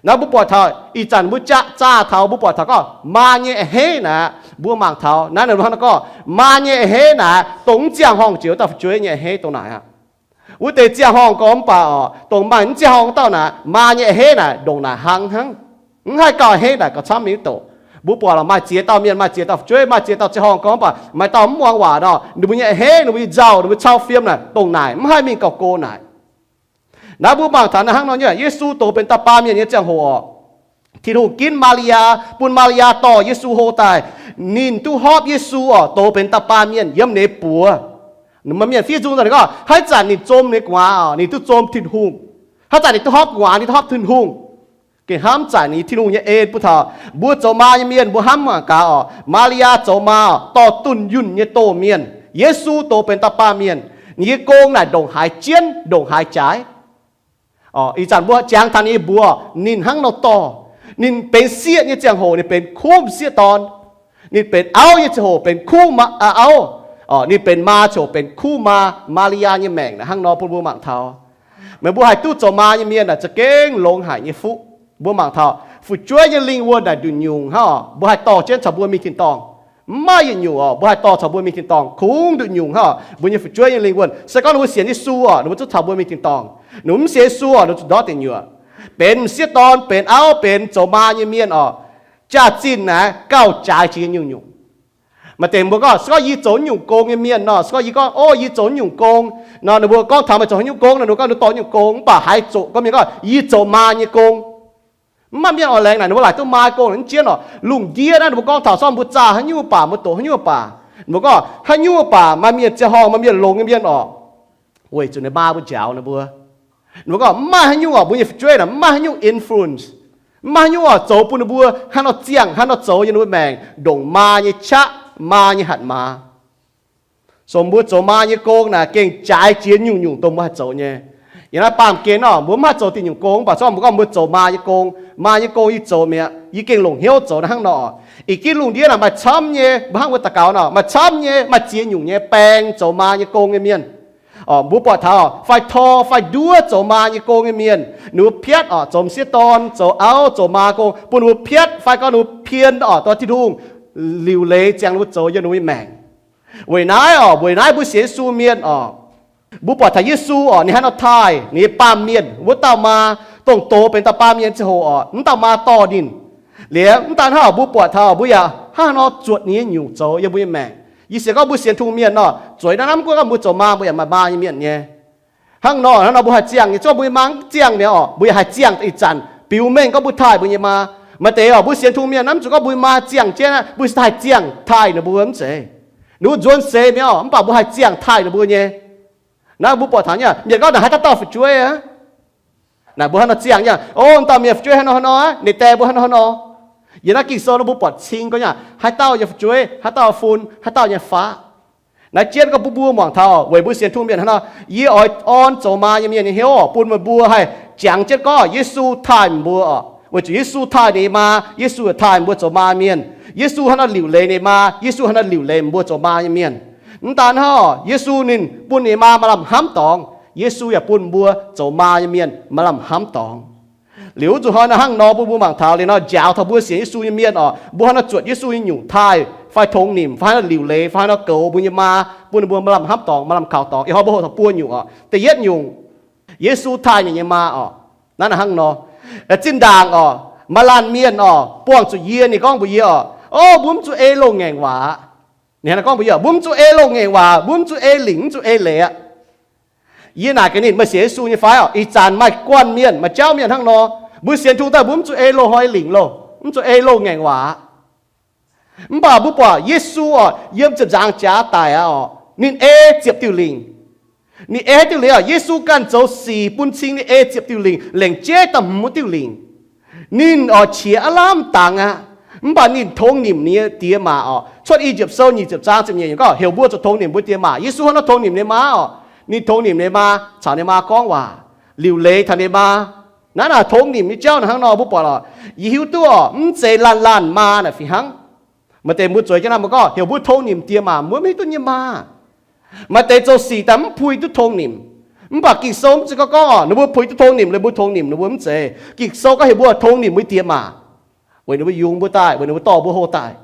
Naaiv mbuo buatc taux ih zanc mbuo jaa zaah taux mbuo buatc taux gorngv maa nyei a'hneiv naaic, mbuo mangc taux naaiv ninh hnangv nor gorngv maa nyei a'hneiv naaic, dongh mv ziangh horngh jiex wuov dauh fu'jueiv nyei a'hneiv dongh naaic aqv. Wuov deix ziangh horngh gorx mv baac oc, dongh maaih mv ziangh horngh dauh naaic, maa nyei a'hneiv naaic ndongc naaic hlang hnangv. Mv haih gauh a'hneiv naaic gauh camv mingh douc. Mbuo buatc lorqc, maaih ziex dauh mienh, maaih ziex dauh fu'jueiv, maaih ziex dauh ziangh horngh gorngv, mv baac maaih dauh mv muangx waac nor, ninh mbuo nyei a'hneiv, ninh mbuo nyei nzauh, ninh mbuo cau fiem naaic dongh naaic, mv haih mingh gauh go naaic. Naaiv mbuo mangc taux naaiv hnangv nor nyei, Yesu dox benx da'baan mienh nyei ziangh hoc orqc, Tin-Hungh ginv Maa^li^yaa, bun Maa^li^yaa dorh Yesu hlo daaih. Ninh duqv hopv Yesu orqc, dox benx da'baan mienh yiem ninh buoz. Maaih mienh fiev nzung daaih ninh gorngv, haaix zanc ninh zom ninh gu'nguaaz orqc, ninh duqv zom Tin-Hungh. Haaix zanc ninh duqv hopv gu'nguaaz, ninh duqv hopv Tin-Hungh. Gengh hnamv zaaic ninh Tin-Hungh nyei en bun taux mbuo zoux maa nyei mienh, mbuo hnamv mangc gaax orqc, Maa^li^yaa zoux maa orqc, dorh dunh yunh nyei doh mienh. Yesu dox benx da'baan mienh, ninh nyei gong naaic ndongc haaix jienv, ndongc haaix jaaix. Ih zanc mbuo jangx taux ninh nyei mbuox, ninh hnangv nor dorh. Ninh benx sieqv nyei ziangh hoc ninh benx kuv m'sieqv dorn. Ninh benx auv nyei ziangh hoc benx kuv maa, auv. Ninh benx maa ziangh hoc benx kuv maa. Maa^li^yaa nyei maengc naaic hnangv nor bun mbuo mangc taux. Meih mbuo haih duqv zoux maa nyei mienh naaic za'gengh longx haic nyei fuqv. Mbuo mangc taux fu'jueiv nyei lingh wuonh naaic nduqc nyungc hnangv orqc, mbuo haih dorh jienv caux mbuo mingh tin-dorngh. Mv maaih yietc nyungc orqc, mbuo haih dorh caux mbuo mingh tin-dorngh kungx nduqc nyungc hnangv orqc. Mbuo nyei fu'jueiv nyei lingh wuonh, se gorngv ninh mbuo sienx Yesu orqc, ninh mbuo zungv caux mbuo mingh tin-dorngh. Ninh mbuo mv sienx Yesu orqc, ninh mbuo zuqc ndortv deic nyuoqc. Benx m'sieqv dorn, benx auv, benx zoux maa nyei mienh orqc, jaax-zinh naaic gauh jaaix jiex nyungc-nyungc. Maaih deix mbuo gorngv, se gorngv yie zoux nyungc gong nyei mienh nor, se gorngv yie gorngv, o, yie zoux nyungc gong nor, ninh mbuo gorngv taux meih zoux haaix nyungc gong nor, ninh mbuo gorngv ninh dorh nyungc gong. Mv baac haaix zoqc gorngv mienh gorngv, yie zoux maa nyei gong. Mv maaih mienh oix laengz naaic, ninh mbuo laaic duqv maa gong mv jienv orqc. Lungh ndiev naaiv ninh mbuo gorngv taux sorng mbuo zaah haaix nyungc baac, mbuo doqc haaix nyungc baac, ninh mbuo gorngv haaix nyungc baac maaih mienh ziangh horngh, maaih mienh longx nyei mienh orqc, weic zuqc ninh maa mbuo njaaux ninh mbuo. Ninh mbuo gorngv mv maaih haaix nyungc orqc, mbuo nyei fu'jueiv naaic mv maaih haaix nyungc influence, mv maaih haaix nyungc orqc zoux bun ninh mbuo haaix nor ziangh haaix nor zoux yiem ninh mbuo maengc, ndongc maa nyei qaqv, maa nyei hatc maaz. So mbuo zoux maa nyei gong naaic gengh jaaix jiex nyungc-nyungc dongh mbuo haih zoux nyei. Yiem naaiv baamh gen orqc, mbuo mv haih zoux diuh nyungc gong, mv baac se gorngv mbuo gorngv mbuo zoux maa nyei gong, maa nyei gong yie zoux mi'aqv, yie gengh longc hnyouv zoux naaiv hnangv nor orqc. Ih ginv lungh ndiev naaic maaih camv nyei, mbuo hnangv mbuo daux gaux nor, maaih camv nyei, maaih ziex nyungc nyei baeng zoux maa nyei gong nyei mienh. Orqc, mbuo buatc taux fai tor fai nduov zoux maa nyei gong nyei mienh, ninh mbuo piatv orqc, zoux m'sieqv dorn, zoux auv, zoux maa gong, bun ninh mbuo piatv fai gorngv ninh mbuo pien orqc, dorh Tin-Hungh liuc leiz ziangx ninh mbuo zoux yiem ninh mbuo nyei maengc. Weic naaiv orqc, weic naaiv mbuo sienx Yesu mienh orqc, mbuo buatc taux Yesu orqc, ninh hnangv nor taaih ninh nyei baamh mienh wuov dauh maa, dongh dox benx dauh baamh mienh ziangh hoc orqc, mv dauh maa dorh ninh. Liuz mv daan hnangv orqc, mbuo buatc taux mbuo yaac hnangv nor zuotc ninh nyei nyungc zoux yiem mbuo nyei maengc. Yie sienx gorngv mbuo sienx Tin-Hungh mienh nor, zueiz naaiv hnamv gunv gorngv mbuo zoux maa mbuo yaac maaih maa nyei mienh nyei. Hnangv nor, hnangv nor mbuo haih ziangh nyei, zorqv mbuo nyei maa mv ziangh mi'aqv orqc, mbuo yaac haih ziangh ih zanc biux mengh gorngv mbuo taaih mbuo nyei maa. Maaih deix orqc, mbuo sienx Tin-Hungh mienh hnamv zuqc gorngv mbuo maa ziangh jienv aqv, mbuo haih ziangh taaih ninh mbuo mv zeiz. Ninh mbuo nzuonx seix mi'aqv orqc, mv baac mbuo haih ziangh taaih ninh mbuo nyei. Naaiv mbuo buatc taux nyei, mienh gorngv naaic haaix dauh dauh fu'jueiv aqv. Naaic mbuo hnangv nor ziangh nyei, o, dauh mienh fu'jueiv hnangv nor hnangv nor, ninh die mbuo hnangv nor hnangv nor. Yiem naaiv Ging-Sou nor mbuo buatc cing gorngv nyei, haaix dauh nyei fu'jueiv, haaix dauh fun, haaix dauh nyei faqv. Naaiv jienv gorngv bun mbuo muangx taux weic mbuo sienx Tin-Hungh mienh hnangv nor, yie oix orn zoux maa nyei mienh nyei hnyouv bun meih mbuo haih jangx jienv gorngv Yesu taaih mbuo orqc. Weic zuqc Yesu taaih ninh nyei maa, Yesu yaac taaih mbuo zoux maa mienh. Yesu hnangv nor liuc leiz ninh maa, Yesu hnangv nor liuc leiz mbuo zoux maa nyei mienh. Mv daan hnangv, Yesu ninh bun ninh maa maaih lamh hnamv dorngx, Yesu yaac bun mbuo zoux maa nyei mienh maaih lamh hnamv dorngx. Liuz wuov zuqc hnoi naaiv hnangv nor bun mbuo mangc taux liuz nor njaaux taux mbuo sienx Yesu nyei mienh orqc, mbuo hnangv nor zuotc Yesu nyei nyungc taaih fai tongx nimc fai hnangv nor liuc leiz fai hnangv nor goux mbuo nyei maa, bun ninh mbuo maaih lamh hnamv dorngx, maaih lamh kaux dorngx. Ih hnoi mbuo hoqc taux buo nyungc orqc. Da'yietv nyungc, Yesu taaih ninh nyei maa orqc. Naaiv hnangv nor, zinh ndaangc orqc, maaih laanh mienh orqc buangh zuqc yie, ninh gorngv mbuox yie orqc, o, mbuo mv zuqc ei loz-ngaengc waac. Ninh hnangv nor gorngv mbuox yie, mbuo mv zuqc ei loz-ngaengc waac, mbuo mv zuqc ei lingc, mv zuqc ei leiz aqv. Yie naaic gaax ninh, meih sienx Yesu nyei fai orqc? Ih zanc maaih guanh mienh, maaih jauv mienh hnangv nor, mbuo sienx Tin-Hungh daaih mbuo mv zuqc ei loz-hnoi lingc loh, mv zuqc ei loz-ngaengc waac. Mv baac mbuo buatc Yesu orqc, yiem ziepc nzaangc jaax daic aqv orqc, ninh ei ziepc diuh lingc. Ninh ei haaix diuh lingc orqc? Yesu ganh zoux sic bun cing ninh ei ziepc diuh lingc, lengc jeiv da'hmz diuh lingc. Ninh orqc qiex aav lamh dangx aqv. Mv baac ninh tongx nimc ninh nyei diex maac orqc. Cuotv I^yipv Sou nyic ziepc zaang ziepc nyeic yiemc gorngv heuc mbuo zuqc tongx nimc mbuo diex maac. Yesu hnangv nor tongx nimc ninh maa orqc. Ninh tongx nimc ninh maa, caux ninh maa gorngv waac, liuc leiz taux ninh maa. Naaiv naaic tongx nimc nyei jauv naaic hnangv nor mbuo buatc orqc. Yie hiuv duqv orqc, mv zeiz laanh laanh maa naaic fih hnangv. Maaih deix mbuo zueiz jienv naaiv mbuo gorngv heuc mbuo tongx nimc diex maac, mbuo maiv hiuv duqv nyei maa. Maaih deix zoux sic daaih mv puix duqv tongx nimc. Mv baac Ging-Sou mv zeiz gorngv gorngv orqc, ninh mbuo puix duqv tongx nimc liuz mbuo tongx nimc ninh mbuo, mv zeiz. Ging-Sou gorngv heuc mbuo tongx nimc mbuo diex maac, weic ninh mbuo yungz mbuo daaih, weic ninh mbuo dorh mbuo hoqc daaih.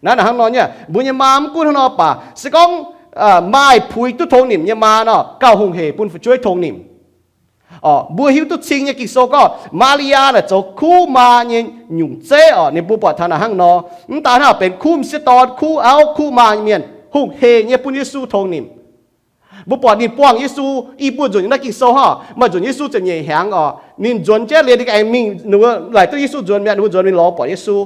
Naaiv naaic hnangv nor nyei, mbuo nyei maa mv gunv hnangv nor baac, se gorngv maaih puix duqv tongx nimc nyei maa nor, gauh hungh hec bun fu'jueiv tongx nimc. Orqc, mbuo hiuv duqv cing nyei Ging-Sou gorngv Maa^li^yaa naaic zoux kuv maa nyei nyungc zeiv orqc. Ninh mbuo buatc taux naaic hnangv nor, mv daan hnangv benx kuv m'sieqv dorn, kuv auv, kuv maa nyei mienh, hungh hec nyei bun Yesu tongx nimc. Mbuo buatc ninh buangh Yesu i buo nzunc nyei naaiv Ging-Sou hnangv, maaih nzunc Yesu ziepc nyeic hnyangx orqc, ninh nzuonx jienv liuz ninh aengx mingh, ninh mbuo laaic duqv Yesu nzuonx mi'aqv, ninh mbuo nzuonx mingh lorz buatc Yesu.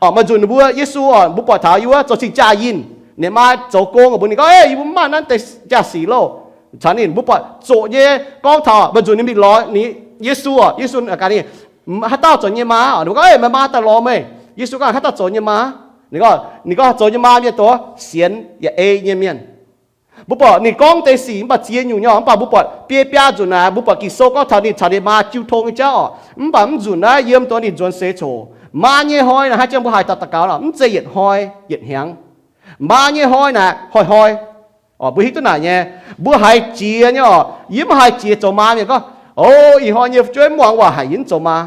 Orqc, maaih nzunc ninh mbuo Yesu orqc, mbuo buatc taux yie wuov zoux cing-jaa yinh, ninh maa zoux gong mbuox ninh gorngv, Ei, yie mbuo mv maaih naaiv deix jaa-sic loh. Caux ninh mbuo buatc zoqc nyei gorngv taux maaih nzunc ninh mingh lorz ninh, Yesu orqc, Yesu gaax ninh, Haaix dauh zoux nyei maa? Ninh mbuo gorngv, Ei, meih maa daaih lorz meih. Yesu gorngv, Haaix dauh zoux nyei maa? Ninh gorngv, Ninh gorngv zoux nyei maa mienh doz sienx yaac ei nyei mienh. Mbuo buatc ninh gorngv deix sic mv baac ziex nyungc nyei orqc, mv baac mbuo buatc biei biaa nzunc naaic, mbuo buatc Ging-Sou gorngv taux ninh caux ninh maa jiu tong nyei jauv orqc. Mv baac mv nzunc naaiv yiem dongh ninh nzuonx seix coc, maa nyei hnoi naaic, hnangv jang mbuo haiz dauh daux gaux nor, mv zeiz yietc hnoi yietc hnyangx. Maa nyei hnoi naaic hnoi-hnoi. Orqc, mbuo hiuv duqv naaic nyei. Mbuo haiz jiex nyei orqc, yie mv haiz jiex zoux maa mienh gorngv, O, ih hnoi nyei fu'jueiv mv muangx waac haic, yie mv zoux maa.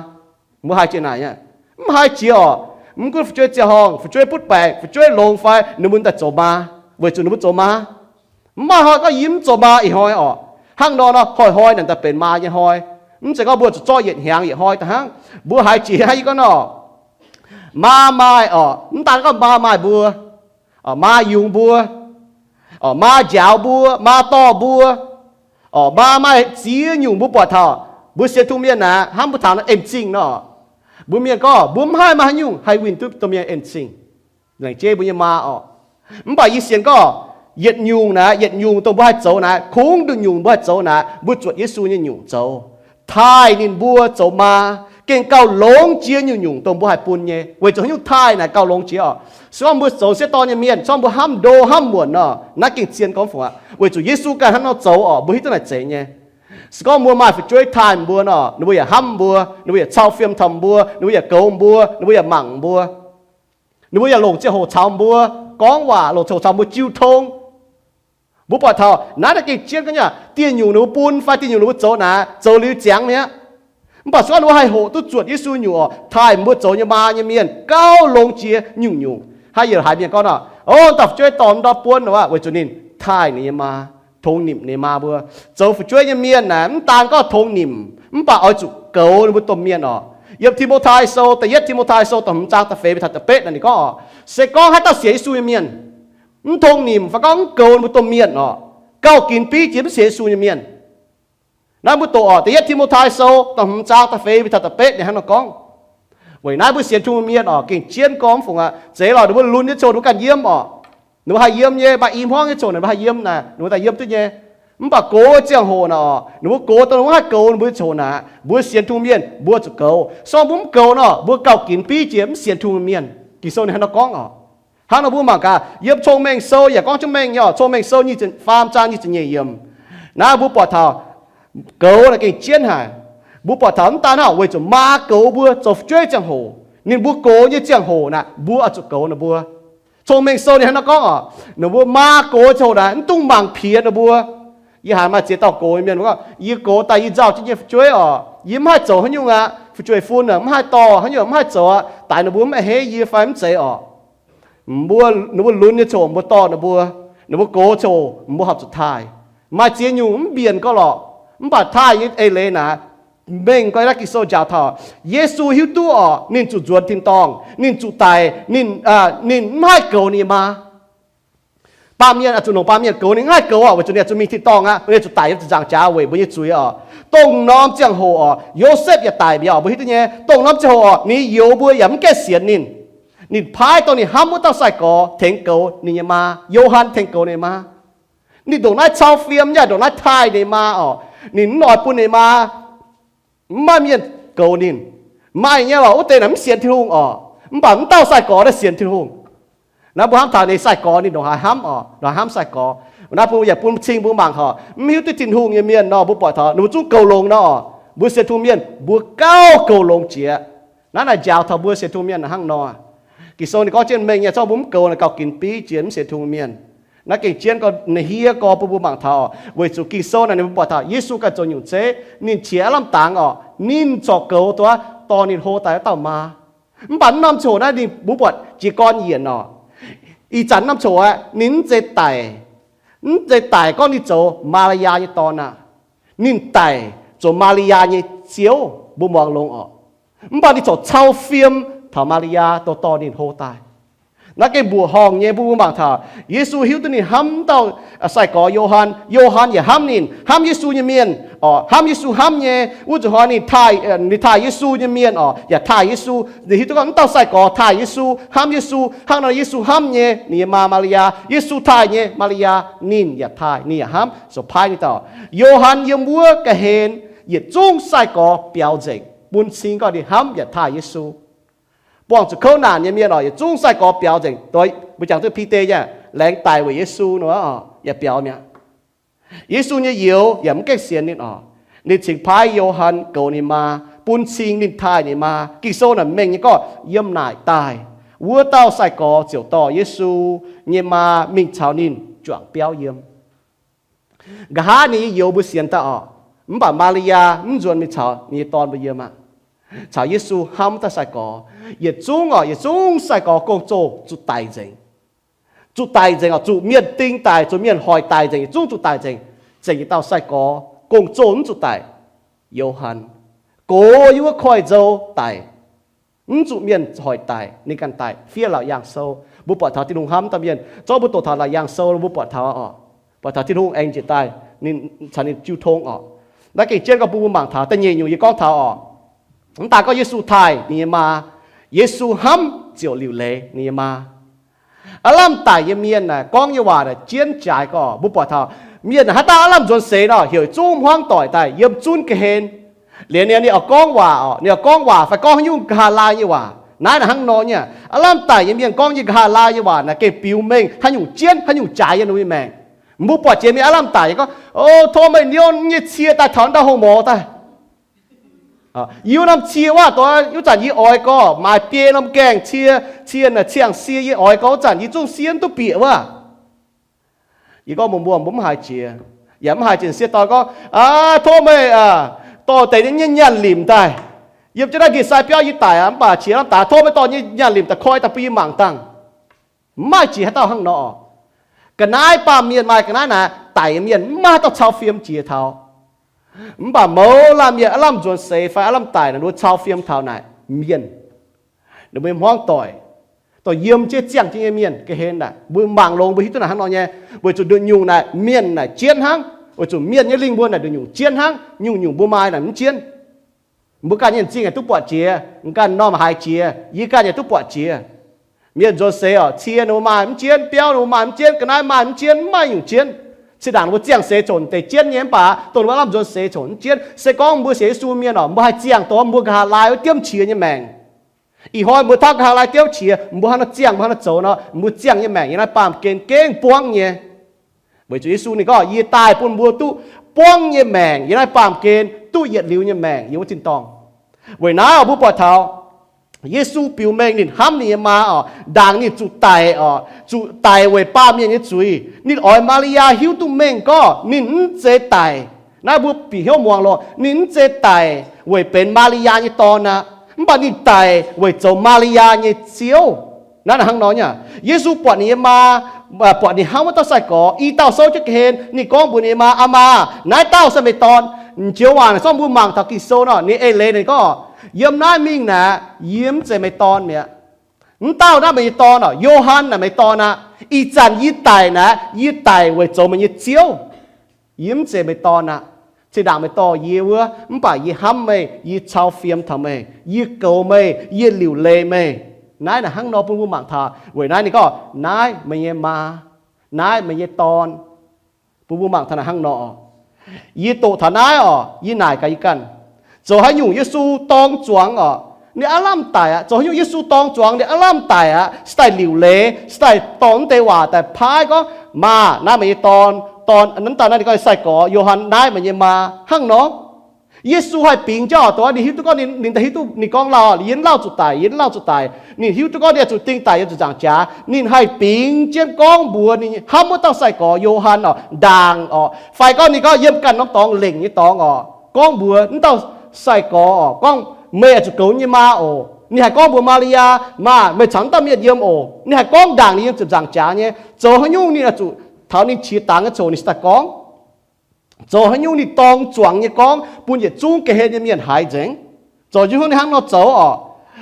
Mbuo haiz jiex naaic nyei. Mv haiz jiex orqc, mv gunv fu'jueiv ziangh horngh, fu'jueiv butv baengc, fu'jueiv longx fai, ninh mbuo daaih zoux maa, weic zuqc ninh mbuo zoux maa. Mv maaih hnoi gorngv yie mv zoux maa ih hnoi orqc. Hnangv nor nor, hnoi-hnoi naaic daaih benx maa nyei hnoi. Mv zeiz gorngv mbuo zuqc zorqv yietc hnyangx yietc hnoi daaih hnangv. Mbuo haiz jiex hnangv yie gorngv nor, maa maaih orqc, mv daan gorngv maa maaih mbuo, maa yungz mbuo, maa njaaux mbuo, maa dorh mbuo, orqc, maa maaih ziex nyungc mbuo buatc taux. Mbuo sienx Tin-Hungh mienh naaic, hnamv mbuo taux naaiv en-zingh nor, mbuo mienh gorngv mbuo mv haih maaih haaix nyungc haih winh duqv domh mienh en-zingh. Laengz jeiv mbuo nyei maa orqc. Mv baac yie sienx gorngv yietc nyungc naaic, yietc nyungc dongh mbuo haih zoux naaic, kungx nduqc nyungc mbuo haih zoux naaic, mbuo zuotc Yesu nyei nyungc zoux, taaih ninh mbuo zoux maa, gengh gauh longx jiex nyungc-nyungc dongh mbuo haih bun nyei. Weic zuqc haaix nyungc taaih naaic gauh longx jiex orqc? Se gorngv mbuo zoux m'sieqv dorn nyei mienh, se gorngv mbuo hnamv ndo hnamv muonc nor, naaiv gengh zien gorngv fungc aqv. Weic zuqc Yesu ganh hnangv nor zoux orqc, mbuo hiuv duqv naaic zeiz nyei. Se gorngv mbuo maaih fu'jueiv taaih mbuo nor, ninh mbuo yaac hnamv mbuo, ninh mbuo yaac cau fiem taux mbuo, ninh mbuo yaac goux mbuo, ninh mbuo yaac mangc mbuo, ninh mbuo yaac longc ziangh hoc caux mbuo gorngv waac, longc ziangh hoc caux mbuo jiu tong. Mbuo buatc taux naaiv naaiv gengh jienv ga'nyaah, dieh nyungc ninh mbuo bun fai dieh nyungc ninh mbuo zoux naaic, zoux liuz ziangx mi'aqv. Mv baac se gorngv ninh mbuo haih hoqc duqv zuotc Yesu nyungc orqc, taaih mbuo zoux nyei maa nyei mienh gauh longx jiex nyungc-nyungc. Hnangv yietc haaix mienh gorngv nor, O, da'faanh fu'jueiv dorh m'ndortv buonv nor, weic zuqc ninh taaih ninh nyei maa, tongx nimc ninh maa mbuo. Zoux fu'jueiv nyei mienh naaic mv daan gorngv tongx nimc, mv baac oix zuqc goux ninh mbuo domh mienh orqc. Yiem Ti^mo^tai Sou, da'yietv Ti^mo^tai Sou da'hmz zaang da'feix mingh taux da'betv naaic ninh gorngv orqc, se gorngv haaix dauh sienx Yesu nyei mienh mv tongx nimc fai gorngv mv goux ninh mbuo domh mienh orqc, gauh ginx bieiv jiex mv sienx Yesu nyei mienh. Naaiv mbuo doqc orqc, da'yietv Ti^mo^tai Sou da'hmz zaang da'feix mingh taux da'betv ninh hnangv nor gorngv. Weic naaiv mbuo sienx Tin-Hungh mienh orqc, gengh jienv gorngv mv fungc aqv. Zeiz lorqc, ninh mbuo lunx nyei ziangh hoc ninh mbuo ganh yiem orqc. Ninh mbuo haih yiem nyei, maaih i hmuangv nyei ziangh hoc ninh mbuo haih yiem naaic, ninh mbuo daaih yiem duqv nyei. Mv baac gox ziangh hoc naaic orqc, ninh mbuo gox dongh ninh mbuo haih goux ninh mbuo nyei ziangh hoc naaic, mbuo sienx Tin-Hungh mienh mbuo zuqc goux. Se gorngv mbuo mv goux nor, mbuo gauh ginx bieiv jiex mv sienx Tin-Hungh mienh. Ging-Sou ninh hnangv nor gorngv orqc. Hnangv nor mbuo mangc gaax, yiem Cong-Mengh Sou yaac gorngv jienv mengh nyei orqc, Cong-Mengh Sou nyic ziepc, faam zaang nyic ziepc nyeic yiemc. Naaiv mbuo buatc taux goux naaic gengh jienv haic. Mbuo buatc taux mv daan hnangv weic zuqc maa goux mbuo zoux fu'jueiv ziangh hoc, ninh mbuo gox nyei ziangh hoc naaic, mbuo oix zuqc goux ninh mbuo. Cong-Mengh Sou ninh hnangv nor gorngv orqc, ninh mbuo maa gox ziangh hoc naaic mv dungx mangc piex ninh mbuo. Yie haiz maaih ziex dauh gox nyei mienh gorngv, Yie gox daaih yie nzauh jienv nyei fu'jueiv orqc, yie mv haih zoux haaix nyungc aqv. Fu'jueiv-fun mv haih dorh haaix nyungc, mv haih zoux aqv. Daic ninh mbuo mv haih heiv yie fai mv zeiz orqc. Mbuo, ninh mbuo lunx nyei ziangh hoc mbuo dorh ninh mbuo, ninh mbuo gox ziangh hoc mbuo horpc zuqc taaih. Maaih ziex nyungc mv mbienc gorx lorqc, mv baac taaih nyei eix leiz naaic, mengh gorx naaiv Ging-Sou njaaux taux Yesu hiuv duqv orqc, ninh zuqc nzuonx tin-dorngh, ninh zuqc daic, ninh, ninh mv haih goux ninh nyei maa. Baamh mienh oix zuqc longc baamh mienh goux ninh, mv haih goux orqc, weic zuqc ninh oix zuqc mingh tin-dorngh aqv, ninh zuqc daic yiem ziepc nzaangc jaax weic mbuo nyei zuiz orqc. Dongh norm ziangh hoc orqc, Yosepv yaac daic mi'aqv orqc, mbuo hiuv duqv nyei. Dongh norm ziangh hoc orqc, ninh youz mbuo yaac mv gaengh sienx ninh. Ninh paaiv dongh ninh hnamv wuov dauh sai-gorx tengx goux ninh nyei maa. Yo^han tengx goux ninh maa. Ninh ndongc naaiv cau fiem, yaac ndongc naaiv taaih ninh maa orqc. Ninh mv oix bun ninh maa, mv maaih mienh goux ninh. Maaih nyei lorqc, wuov deix naaic mv sienx Tin-Hungh orqc, mv baac mv dauh sai-gorx naaiv sienx Tin-Hungh. Naaiv mbuo hnamv taux ninh sai-gorx ninh ndongc haaix hnamv orqc, ndongc haaix hnamv sai-gorx. Naaiv mbuo yaac bun cing mbuo mangc taux mv hiuv duqv Tin-Hungh nyei mienh nor, mbuo buatc taux ninh mbuo zungv goux longx nor orqc. Mbuo sienx Tin-Hungh mienh mbuo gauh goux longx jiex. Naaiv naaic njaaux taux mbuo sienx Tin-Hungh mienh hnangv nor. Ging-Sou ninh gorngv jienv mengh nyei, zorqv mbuo mv goux naaic gauh ginx bieiv jiex mv sienx Tin-Hungh mienh. Naaiv gengh jienv gorx, ninh hiev gorx bun mbuo mangc taux orqc. Weic zuqc Ging-Sou naaic ninh mbuo buatc taux Yesu ganh zoux nyungc zeiv, ninh qiex aav lamh dangx orqc, ninh corc goux duqv dorh ninh hlo daaih wuov dauh maa. Mv baac mv norm ziangh hoc naaiv ninh mbuo buatc jiez gorn yienc orqc. Ih zanc norm ziangh hoc aeqv, ninh mv zeiz daic, mv zeiz daic gorngv ninh zoux Maa^li^yaa nyei dorn aqv. Ninh daic zoux Maa^li^yaa nyei Ziouv, mbuo muangx longx orqc. Mv baac ninh corc cau fiem taux Maa^li^yaa dongh dorh ninh hlo daaih. Naaiv gengh mbuoqc horngh nyei, mbuo mangc taux Yesu hiuv duqv ninh hnamv dauh sai-gorx Yo^han. Yo^han yaac hnamv ninh, hnamv Yesu nyei mienh orqc, hnamv Yesu hnamv nyei. Wuov zuqc hnoi ninh taaih, ninh taaih Yesu nyei mienh orqc, yaac taaih Yesu. Ninh hiuv duqv gorngv mv dauh sai-gorx taaih Yesu, hnamv Yesu, hnangv nor Yesu hnamv nyei ninh nyei maa Maa^li^yaa, Yesu taaih nyei Maa^li^yaa ninh yaac taaih, ninh yaac hnamv, zoux paaiv ninh daaih. Yo^han yiem wuov ga'hlen yietc zungv sai-gorx biaux nzengc bun cing gorngv ninh hnamv yaac taaih Yesu. Buangh zuqc kouv naanc nyei mienh orqc, yietc zungv sai-gorx biaux nzengc. Mbuo jangx duqv Bide nyei, laengz daic weic Yesu nor, yaac biaux mi'aqv. Yesu nyei youz yaac mv gaengh sienx ninh orqc. Ninh cingx paaiv Yo^han goux ninh maa, bun cing ninh taaih ninh maa. Ging-Sou naaic mengh nyei gorngv yiem naaic daaih, wuov dauh sai-gorx ziouc dorh Yesu nyei maa mingh caux ninh juangc biauv yiem. Nqa'haav ninh nyei youz mbuo sienx daaih orqc. Mv baac Maa^li^yaa mv nzuonx mingh caux ninh nyei dorn mbuo yiem aqv. Caux Yesu hnamv dauh sai-gorx. Yietc zungv orqc, yietc zungv sai-gorx gong-zoh zuqc daic nzengc. Zuqc daic nzengc orqc, zuqc mienh ding daic, zuqc mienh hoic daic nzengc, yietc zungv zuqc daic nzengc. Zengc yietc dauh sai-gorx gong-zoh mv zuqc daic. Yo^han gox yiem wuov koiv-nzou daic, mv zuqc mienh hoic daic, ninh ganh daic fiev Laauc Yaangh Sou. Mbuo buatc taux Tin-Hungh hnamv dauh mienh. Zorqv mbuo doqc taux Laauc Yaangh Sou, mbuo buatc taux orqc, buatc taux Tin-Hungh aengx njiec daaih, ninh caux ninh jiu tong orqc. Naaiv gengh jienv gorngv bun mbuo mangc taux da'nyeic nyungc yie gorngv taux orqc, mv daaih gorngv Yesu taaih ninh nyei maa, Yesu hnamv ziouc liuc leiz ninh nyei maa. Aav lamh daic nyei mienh naaic gorngv nyei waac naaic jienv jaaix gorx. Mbuo buatc taux mienh naaic haaix dauh aav lamh nzuonx seix nor, heuc zungv hmuangv doic daaih yiem zunv ga'hlen. Liuz ninh, ninh oix gorngv waac orqc, ninh oix gorngv waac fai gorngv haaix nyungc nqa'haav laai nyei waac. Naaiv naaic hnangv nor nyei. Aav lamh daic nyei mienh gorngv nyei nqa'haav laai nyei waac naaic gengh biux mengh haaix nyungc jienv, haaix nyungc jaaix yiem ninh mbuo nyei maengc. Mbuo buatc jiex mienh aav lamh daic nyei gorngv, O, tov meih niouv nyei cie daaih taux ndau hlo morz daaih. Yie wuov norm cie wuov, wuov zanc yie oix gorx maaiz biei norm gaengh cie, cie naaic ciangh sie yie oix gorx, wuov zanc yie zungv sie mv duqv bieqc wuov. Yie gorngv mbuox mbuo, mbuo mv haiz jiex. Yaac mv haiz jiex sieqv dorn gorngv, Aa, tov meih dorh deix nyei nyaanh limc daaih. Yiem jienv naaiv ndie-sai biauv yie daic aqv, mv baac qiex lamh daaih tov meih dorh nyei nyaanh limc daaih koi daaih bun yie mangc dangh. Mv maaih jiex haaix dauh hnangv nor. Ga'naaiv baamh mienh maaih ga'naaiv naaic, daic nyei mienh mv maaih haaix dauh cau fiem jiex taux. Mv baac mouz laanh mienh aav lamh nzuonx seix fai aav lamh daic naaic, ninh mbuo cau fiem taux naaic mienh, ninh mbuo nyei hmuangv doic, dongh yiem jienv ziangh jienv nyei mienh ga'hlen naaic, mbuo mangc longx mbuo hiuv duqv naaic hnangv nor nyei, weic zuqc nduqc nyungc naaic mienh naaic jienv hnangv, weic zuqc mienh nyei lingh wuonh naaic nduqc nyungc jienv hnangv, nyungc-nyungc mbuo maaih naaic mv jienv. Mbuo ganh nyei m'zing yaac duqv buatc jiex, ganh norm haiz jiex, yie ganh yaac duqv buatc jiex. Mienh nzuonx seix orqc, cie ninh mbuo maaih mv jienv, biauv ninh mbuo maaih mv jienv, ga'naaiv maaih mv jienv, mv maaih nyungc jienv. Cin ndaangc ninh mbuo ziangh seix coc deix jienv nyei, mv baac dongh ninh mbuo aav lamh nzuonx seix coc mv jienv. Se gorngv mbuo sienx Yesu mienh orqc, mbuo haih ziangh dongh mbuo nqa'haav laai wuov diemv qiex nyei maengc. Ih hnoi mbuo taux nqa'haav laai diemv qiex, mbuo haaix nor ziangh, mbuo haaix nor zoux nor, mbuo ziangh nyei maengc yiem naaiv baamh gen gengh buangv nyei. Weic zuqc Yesu ninh gorngv, Yie daaih bun mbuo duqv buangv nyei maengc yiem naaiv baamh gen, duqv yietc liuz nyei maengc yiem wuov tin-dorngh. Weic naaiv mbuo buatc taux Yesu biux mengh ninh hnamv ninh nyei maa orqc, ndaangc ninh zuqc daic orqc, zuqc daic weic baamh mienh nyei zuiz. Ninh oix Maa^li^yaa hiuv duqv mengh gorngv ninh mv zeiz daic. Naaiv mbuo bieqc hnyouv muangx loh, ninh mv zeiz daic weic benx Maa^li^yaa nyei dorn aqv, mv baac ninh daic weic zoux Maa^li^yaa nyei Ziouv. Naaiv hnangv nor nyei. Yesu buatc ninh nyei maa, buatc ninh hnamv wuov dauh sai-gorx, i dauh souv jienv ga'hlen, ninh gorngv mbuox ninh nyei maa, Aa maa, naaiv dauh se meih dorn. M'njoux waac naaic zorqv mbuo mangc taux Ging-Sou nor, ninh eix leiz ninh gorngv, Yiem naaiv mingh naaic, yie mv zeiz meih dorn mi'aqv. Mv dauh naaiv meih nyei dorn orqc, Yo^han naaic meih dorn aqv. Ih zanc yie daic naaic, yie daic weic zoux meih nyei Ziouv. Yie mv zeiz meih dorn aqv. Zinh ndaangc meih dorh yie wuov, mv baac yie hnamv meih, yie cau fiem taux meih, yie goux meih, yie liuc leiz meih. Naaiv naaic hnangv nor bun mbuo mangc taux. Weic naaiv ninh gorngv, Naaiv meih nyei maa, naaiv meih nyei dorn. Bun mbuo mangc taux naaic hnangv nor. Yie doqc taux naaiv orqc, yie naaic gaax yie ganh, zoux haaix nyungc Yesu dorng zuangx orqc, ninh aav lamh daic aqv. Zoux haaix nyungc Yesu dorng zuangx, ninh aav lamh daic aqv, se daaih liuc leiz, se daaih dorh mv deix waac daaih paaiv gorngv, Maah, naaiv meih nyei dorn. Dorn, mv daaih naaiv ninh gorngv sai-gorx, Yo^han, naaiv meih nyei maa, hnangv nor. Yesu haih bingx jienv orqc, dongh ninh hiuv duqv gorngv ninh, ninh daaih hiuv duqv ninh gorngv lauh, Yie mv lauh zuqc daic, yie mv lauh zuqc daic. Ninh hiuv duqv gorngv ninh zuqc ding daic yiem ziepc nzaangc jaax. Ninh haih bingx jienv gorngv mbuox ninh hnamv wuov dauh sai-gorx Yo^han orqc, ndaangc orqc, fai gorngv ninh gorngv yiem ganh norm dorngx lengc nyei dorngx orqc, gorngv mbuox wuov dauh sai-gorx orqc, gorngv, Meih oix zuqc goux yie nyei maa oc. Ninh haih gorngv mbuox Maa^li^yaa, Maah, meih caux wuov dauh mienh yiem oc. Ninh haih gorngv ndaangc ninh yiem ziepc nzaangc jaax nyei. Zoux haaix nyungc ninh oix zuqc taux ninh qiex dangx nyei coc ninh se daaih gorngv. zoux haaix nyungc ninh dorng zuangx nyei gorngv bun yietc zungv ga'hlen nyei mienh haiz nzengc. Zoux jienv hnangv ninh hnangv nor zoux oc,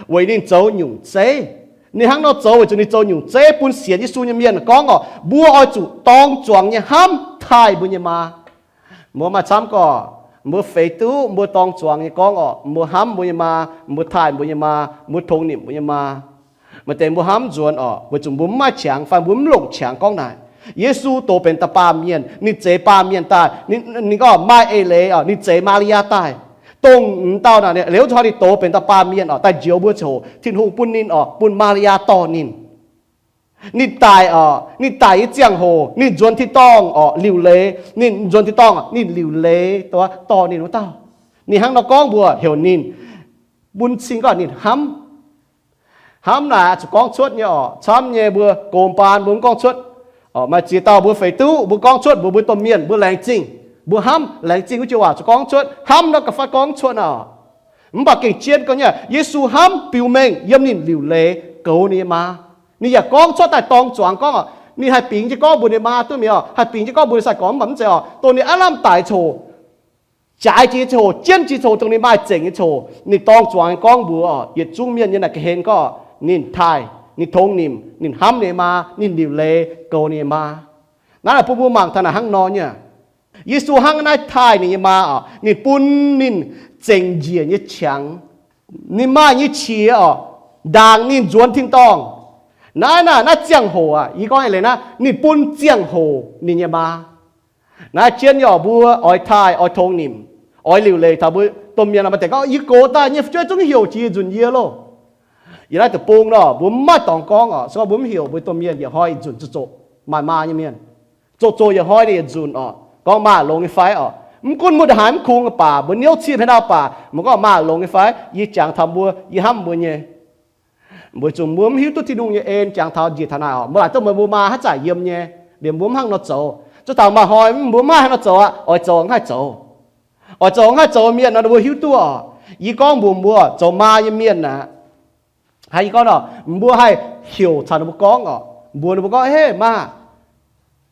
weic ninh zoux nyungc zeiv. Ninh hnangv nor zoux weic zuqc ninh zoux nyungc zeiv bun sienx Yesu nyei mienh gorngv oc, mbuo oix zuqc dorng zuangx nyei hnamv taaih mbuo nyei maa. Mbuo maaih camv gorqv, mbuo feix duqv mbuo dorng zuangx nyei gorngv oc, mbuo hnamv mbuo nyei maa, mbuo taaih mbuo nyei maa, mbuo tongx nimc mbuo nyei maa. Maaih deix mbuo hnamv nzuonx oc, weic zuqc mbuo mv maaih qangx fai mbuo mv longc qangx gorngv naaic. Yesu doz benx dauh baamh mienh, ninh zeix baamh mienh daaih, ninh, ninh gorngv maaih eix leiz oc, ninh zeix Maa^li^yaa daaih. Dongh m'dauh naaic liuz hnoi ninh doz benx dauh baamh mienh oc, daaih njoux mbuo ziangh hoc, Tin-Hungh bun ninh oc, bun Maa^li^yaa dorh ninh. Ninh daic oc, ninh daic nyei ziangh hoc ninh nzuonx tin-dorngh oc, liuc leiz. Ninh nzuonx tin-dorngh, ninh liuc leiz dorh ninh wuov dauh. Ninh hnangv nor gorngv mbuox heuc ninh, bun cing gorngv ninh hnamv. Hnamv naaic zuqc gorngv cuotv nyei oc. Camv nyei mbuo gox baan mbuo mv gorngv cuotv. Maaih ziex dauh mbuo feix duqv mbuo gorngv cuotv mbuox mbuo domh mienh mbuo laengz zingh. Mbuo hnamv, laengz zingh wuov joux waac zuqc gorngv cuotv. Hnamv nor ga'fai gorngv cuotv nor. Mv baac gengh jienv gorngv nyei, Yesu hnamv biux mengh yiem ninh liuc leiz goux ninh nyei maa. Ninh yaac gorngv cuotv daaih dorng zuangx gorngv oc, ninh haih bingx jienv gorngv mbuox ninh maa duqv mi'aqv, haih bingx jienv gorngv mbuox ninh sai-gorx mv baac mv zeiz oc, dongh ninh aav lamh daic coc, jaaix jiex coc, jienv jiex coc, dongh ninh maaih zengc nyei coc, ninh dorng zuangx gorngv mbuox oc, yietc zungv mienh nyei naaic ga'hlen gorngv ninh taaih, ninh tongx nimc, ninh hnamv ninh maa, ninh liuc leiz goux ninh maa. Naaiv naaic bun mbuo mangc taux naaic hnangv nor nyei. Yesu hnangv naaiv taaih ninh nyei maa oc, ninh bun ninh zengc njiec nyei qangx, ninh maaih nyei qiex oc, ndaangc ninh nzuonx tin-dorngh. Naaiv naaic, naaiv ziangh hoc aqv, yie gorngv eix leiz naaiv, ninh bun ziangh hoc ninh nyei maa. Naaiv jienv nyei oc, mbuo oix taaih, oix tongx nimc, oix liuc leiz taux mbuo domh mienh maaih deix gorngv, yie gox daaih nyei fu'jueiv zungv heuc jiex nzunc yie loh. Yiem naaiv deic-bung nor mbuo mv maaih dorngx gorngv oc, se gorngv mbuo mv heuc mbuo domh mienh yietc hnoi yietc nzunc zoqc zoqc, maaih maa nyei mienh zoqc zoqc yietc hnoi ninh yietc nzunc oc, gorngv maa longx nyei fai oc. Mv gunv mbuo ndongc haaix mv kungx baac, mbuo niouv cie hmien ndau baac, mbuo gorngv maa longx nyei fai, yie jangx taux mbuo, yie hnamv mbuo nyei. Weic zuqc mbuo mv hiuv duqv Tin-Hungh nyei en jangx taux njiec taux naaic oc, mbuo laaic duqv meih mbuo maa haaix zanc yiem nyei, liemh mbuo mv hnangv nor zoux. Zuov taux maaih hnoi mbuo mv maaih haaix nor zoux aqv, oix zoux mv haih zoux. Oix zoux mv haih zoux mienh nor, ninh mbuo hiuv duqv oc. Yie gorngv mbuox mbuo, zoux maa nyei mienh aqv, haiz yie gorngv nor, mbuo haih heuc caux ninh mbuo gorngv oc, mbuox ninh mbuo gorngv, Hei maah,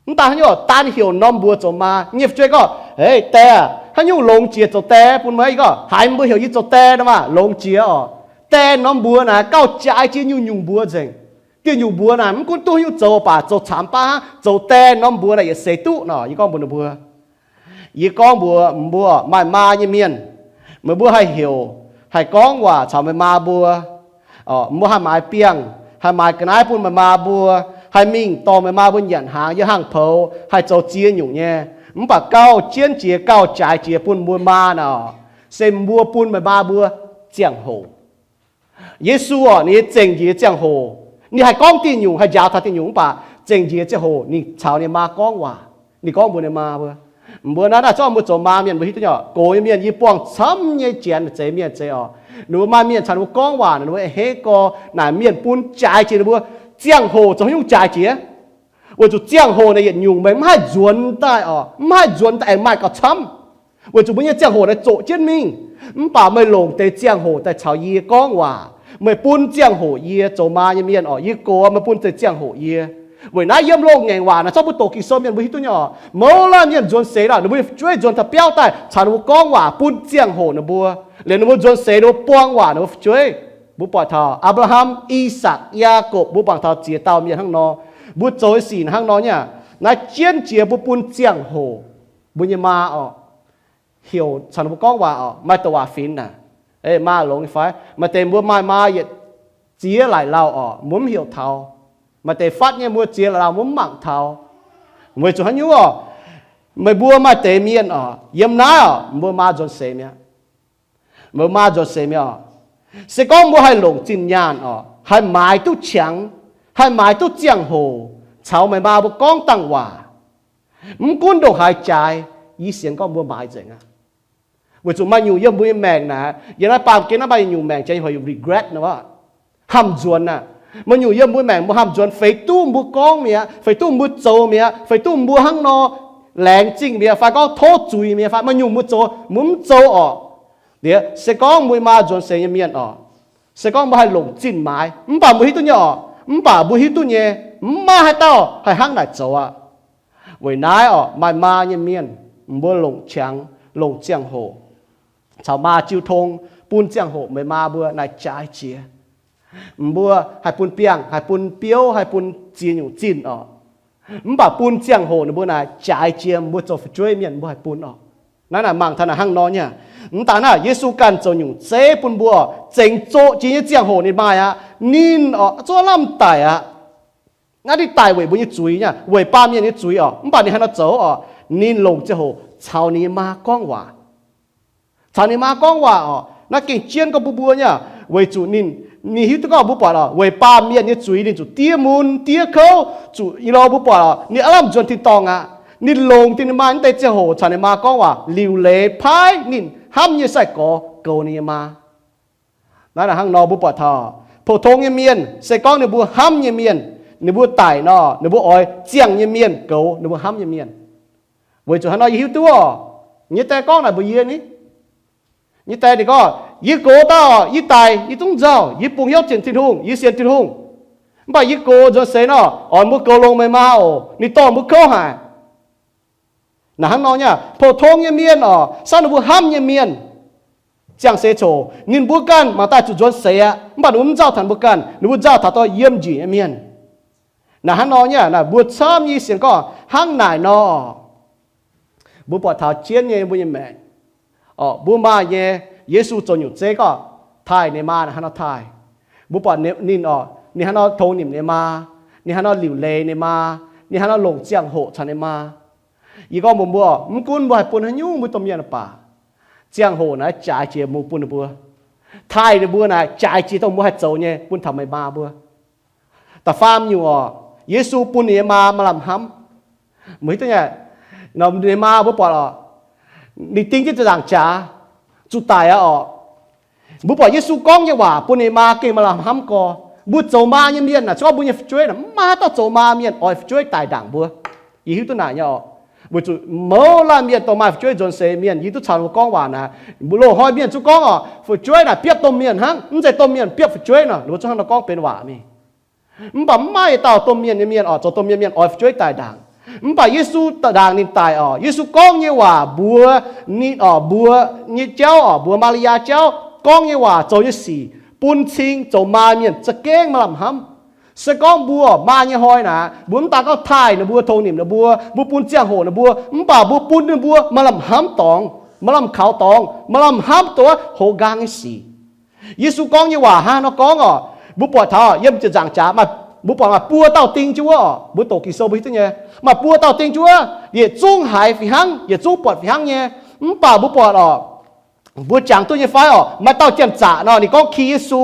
mv daan haaix nyungc, daan heuc norm mbuox zoux maa. Nyei fu'jueiv gorngv, Hei die, haaix nyungc longx jiex zoux die bun meih? Yie gorngv, Haiz mbuo heuc yie zoux die nor maah, longx jiex oc. Die norm mbuox naaic gauh jaaix jiex nyungc-nyungc mbuox nzengc. Dieh nyungc mbuox naaic mv gunv duqv haaix nyungc zoux baac zoux camx baav hnangv, zoux die norm mbuox naaic yietc seix duqv nor. Yie gorngv mbuox ninh mbuo, yie gorngv mbuox mbuo maaih maa nyei mienh, meih mbuo haih heuc, haih gorngv waac caux meih maa mbuo. Mbuo haih maaiz biangh, haih maaiz ga'naaiv bun meih maa mbuo, haih mingh dorh meih maa mbuo nyanc hnaangx yiem hangx poux, haih zoux ziex nyungc nyei. Mv baac gauh jienv jiex gauh jaaix jiex bun mbuo maa naaic, se mbuo bun meih maa mbuo ziangh hoc. Yesu oc, ninh nyei zengc njiec ziangh hoc, ninh haih gorngv dieh nyungc, haih njaaux taux dieh nyungc, mv baac zengc njiec ziangh hoc ninh caux ninh maa gorngv waac. Ninh gorngv mbuox ninh maa mbuo, mbuo naaiv naaiv zorqv mbuo zoux maa mienh mbuo hiuv duqv nyei oc. Gox nyei mienh yie buangh camv nyei janx zeiz mienh zeiz oc. Ninh mbuo maaih mienh caux ninh mbuo gorngv waac, ninh mbuo a'hneiv gorx naaic mienh bun jaaix jiex ninh mbuo. Ziangh hoc zoux haaix nyungc jaaix jiex? Weic zuqc ziangh hoc naaic yietc nyungc meih mv haih nzuonx daaih oc, mv haih nzuonx daaih aengx maaih gauh camv. Weic zuqc mbuo nyei ziangh hoc naaiv zoqc jienv mingh. Mv baac meih longc deix ziangh hoc daaih caux yie gorngv waac. Meih bun ziangh hoc yie zoux maa nyei mienh oc. Yie gox meih bun deix ziangh hoc yie. Weic naaiv yiem loz-ngaengc waac naaiv zorqv mbuo doqc Ging-Sou mienh mbuo hiuv duqv nyei oc. Mouz laanh mienh nzuonx seix nor, ninh mbuo fu'jueiv nzuonx taux biauv daaih caux ninh mbuo gorngv waac, bun ziangh hoc ninh mbuo. Liuz ninh mbuo nzuonx seix ninh mbuo buang waac ninh mbuo fu'jueiv. Mbuo buatc taux Apc^laa^ham, I^sakc, Yaakopv, mbuo buangh taux ziex dauh mienh hnangv nor. Mbuo zoux sic hnangv nor nyei aqv. Naaiv jienv jiex mbuo bun ziangh hoc mbuo nyei maa oc. Heuc caux ninh mbuo gorngv waac oc, maaih douc waac finx naaic, Maa longx nyei fai? Maaih deix mbuo maaih maa yietc ziex laaic lauh oc, mbuo mv heuc taux. Maaih deix fatv nyei mbuo ziex laaic lauh mbuo mv mangc taux. Weic zuqc haaix nyungc oc? Meih mbuo maaih deix mienh oc, yiem naaiv oc, mbuo maa nzuonx seix mi'aqv. Mbuo maa nzuonx seix mi'aqv oc. Se gorngv mbuo haih longc zinh nyaanh oc, haih maaiz duqv qangx, haih maaiz duqv ziangh hoc caux meih maa mbuo gorngv dangh waac, mv gunv ndongc haaix jaaix, yie sienx gorngv mbuo maaiz nzengc aqv. Weic zuqc maaih nyungc yiem mbuo nyei maengc naaic, yiem naaiv baamh gen naaiv maaih nyungc maengc janx hoc regret nor, hnamv nzuonx aqv. Maaih nyungc yiem mbuo maengc mbuo hnamv nzuonx, feix duqv mbuo gorngv mi'aqv, feix duqv mbuo zoux mi'aqv, feix duqv mbuo hnangv nor laengz zingh mi'aqv, fai gorngv tov zuiz mi'aqv, fai maaih nyungc mbuo zoux mbuo mv zoux oc. Liuz se gorngv mbuo maa nzuonx seix nyei mienh oc, se gorngv mbuo haih longc zinh maaiz, mv baac mbuo hiuv duqv nyei oc, mv baac mbuo hiuv duqv nyei, mv maaih haaix dauh haih hnangv naaic zoux aqv. Weic naaiv oc, maaih maa nyei mienh, Mbuo longc qangx, longc ziangh hoc caux maa jiu tong, bun ziangh hoc meih maa mbuo naaic jaaix jiex. Mbuo haih bun biangh, haih bun biouv, haih bun ziex nyungc zinh oc. Mv baac bun ziangh hoc ninh mbuo naaic jaaix jiex mbuo zoux fu'jueiv mienh mbuo haih bun oc. Naaiv naaic mangc taux naaic hnangv nor nyei. Mv daaih naaiv Yesu ganh zoux nyungc zeiv bun mbuo, zengx zoqc jiex nyei ziangh hoc ninh maaih aqv. Ninh oc, zuov lamh daic aqv. Naaiv ninh daic weic mbuo nyei zuiz nyei, weic baamh mienh nyei zuiz oc. Mv baac ninh haaix nor zoux oc? Ninh longc ziangh hoc caux ninh nyei maa gorngv waac. Caux ninh maa gorngv waac oc. Naaiv gengh jienv gorngv bun mbuo nyei, weic zuqc ninh, ninh hiuv duqv gorngv mbuo buatc oc, weic baamh mienh nyei zuiz ninh zuqc diev mun diev kouv, zuqc i lo mbuo buatc oc, ninh aav lamh nzuonx tin-dorngh aqv. Ninh longc dingh ninh maa naaiv deix ziangh hoc caux ninh maa gorngv waac, liuc leiz paaiv ninh hnamv nyei sai-gorx goux ninh nyei maa. Naaiv naaic hnangv nor mbuo buatc taux, pou-tong nyei mienh se gorngv ninh mbuo hnamv nyei mienh, ninh mbuo daic nor, ninh mbuo oix ziangh nyei mienh goux ninh mbuo hnamv nyei mienh. Weic zuqc hnangv nor yie hiuv duqv oc, nyei die gorngv naaic mbuox yie ni, nyei die ninh gorngv, yie gox daaih oc, yie daic, yie zungv nzauh, yie bungx hnyouv sienx Tin-Hungh, yie sienx Tin-Hungh. Mv baac yie gox nzuonx seix nor, oix mbuo goux longx meih maa oc, ninh dorh mbuo kouv haic. Naaic hnangv nor nyei, pou-tong nyei mienh oc, sav ninh mbuo hnamv nyei mienh, ziangh seix coc ninh mbuo ganh mangc daaih zuqc nzuonx seix aqv, mv baac ninh mbuo mv nzauh taux mbuo ganh, ninh mbuo nzauh taux dorh yiem njiec nyei mienh. Naaic hnangv nor nyei, naaic mbuo camv nyei sienx gorngv hnangv naaic nor. Mbuo buatc taux jienv nyei mbuo nyei maengc, mbuo maaih nyei, Yesu zoux nyungc zeiv gorngv taaih ninh maa naaic hnangv nor taaih. Mbuo buatc ninh oc, ninh hnangv nor tongx nimc ninh maa, ninh hnangv nor liuc leiz ninh maa, ninh hnangv nor longc ziangh hoc caux ninh maa. Yie gorngv mbuox mbuo, mv gunv mbuo haih bun haaix nyungc mbuo domh mienh baac, ziangh hoc naaiv jaaix jiex mbuo bun ninh mbuo. Taaih ninh mbuo naaic jaaix jiex dongh mbuo haih zoux nyei bun taux meih maa mbuo. Da'faam nyungc oc, Yesu bun ninh nyei maa maaih lamh hnamv. Meih hiuv duqv nyei, ninh maa mbuo buatc oc, ninh ding jienv ziepc nzaangc jaax, zuqc daic aqv oc. Mbuo buatc Yesu gorngv nyei waac bun ninh maa gengh maaih lamh hnamv gorx. Mbuo zoux maa nyei mienh naaic, se gorngv mbuo nyei fu'jueiv naaic, mv maaih haaix dauh zoux maa mienh oix fu'jueiv daic ndaangc mbuo. Yie hiuv duqv naaic nyei oc. Weic zuqc mouz laanh mienh dongh maaih fu'jueiv nzuonx seix mienh, yie duqv caux ninh mbuo gorngv waac naaic, loz-hnoi mienh zungv gorngv oc, fu'jueiv naaic biopv domh mienh hnangv, mv zeiz domh mienh biopv fu'jueiv nor, ninh mbuo zungv hnangv nor gorngv benx waac mingh. Mv baac mv maaih yietc dauh domh mienh nyei mienh oc, zoux domh mienh mienh oix fu'jueiv daaih ndaangc. Mv baac Yesu ndaangc ninh daic oc, Yesu gorngv nyei waac mbuox ninh oc, mbuox nyei jauv oc, mbuox Maa^li^yaa jauv gorngv nyei waac zoux nyei sic bun cing zoux maa mienh za'gengh maaih lamh hnamv. Se gorngv mbuo maa nyei hnoi naaic, mbuo mv daan gorngv taaih ninh mbuo, tongx nimc ninh mbuo, mbuo bun ziangh hoc ninh mbuo, mv baac mbuo bun ninh mbuo maaih lamh hnamv dorngx, maaih lamh kaux dorngx, maaih lamh hnamv dongh wuov hoz nqaang nyei sic. Yesu gorngv nyei waac hnangv nor gorngv oc, mbuo buatc taux yiem ziepc nzaangc jaax, mbuo buatc maaih buo dauh ding jienv wuov oc, mbuo doqc Ging-Sou mbuo hiuv duqv nyei, maaih buo dauh ding jienv wuov, yietc zungv haiz fih hnangv, yietc zungv buatc fih hnangv nyei. Mv baac mbuo buatc oc, mbuo jangx duqv nyei fai oc, maaih dauh janx-zaqc nor, ninh gorngv ki Yesu,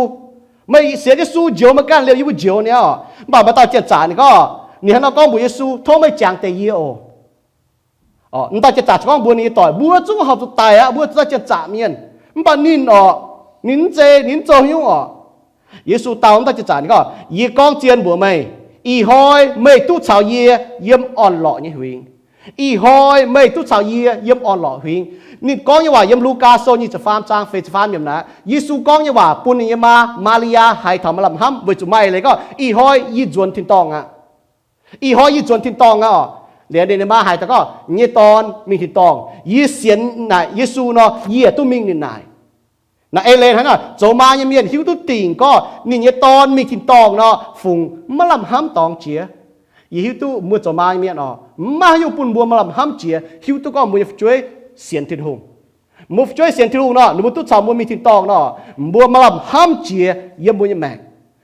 meih sienx Yesu njoux meih ganh liuz yie mbuo njoux ni oc. Mv baac maaih dauh janx-zaqc ninh gorngv, ninh hnangv nor gorngv mbuox Yesu, tov meih jangx deix yie oc. Mv dauh janx-zaqc gorngv mbuox ninh nyei doic, mbuo zungv horpc zuqc daic aqv, mbuo zuqc dauh janx-zaqc mienh. Mv baac ninh oc, ninh mv zeiz, ninh mv zoux haaix nyungc oc. Yesu dau mv dauh janx-zaqc ninh gorngv, yie gorngv zien mbuox meih, ih hnoi meih duqv caux yie yiem orn-lorqc nyei huingx. Ih hnoi meih duqv caux yie yiem orn-lorqc huingx. Ninh gorngv nyei waac yiem Lugaa Sou nyic ziepc faam zaang feix ziepc faam yiemc naaic, Yesu gorngv nyei waac bun ninh nyei maa, Maa^li^yaa, haiz taux maaih lamh hnamv weic zuqc maaih eix leiz gorngv ih hnoi yie nzuonx tin-dorngh aqv. Ih hnoi yie nzuonx tin-dorngh aqv oc. Liuz ninh nyei maa haiz taux gorngv, nyei dorn mingh tin-dorngh, yie sienx naaic Yesu nor, yie duqv mingh ninh naaic. Naaic eix leiz hnangv naaic, zoux maa nyei mienh hiuv duqv dingc gorngv ninh nyei dorn mingh tin-dorngh nor, fungc maiv lamh hnamv dorngx jiex. Yie hiuv duqv mbuo zoux maa nyei mienh oc, maiv maaih haaix nyungc bun mbuo maaih lamh hnamv jiex, hiuv duqv gorngv mbuo nyei fu'jueiv sienx Tin-Hungh. Mbuo fu'jueiv sienx Tin-Hungh nor, ninh mbuo duqv caux mbuo mingh tin-dorngh nor, mbuo maaih lamh hnamv jiex yiem mbuo nyei maengc.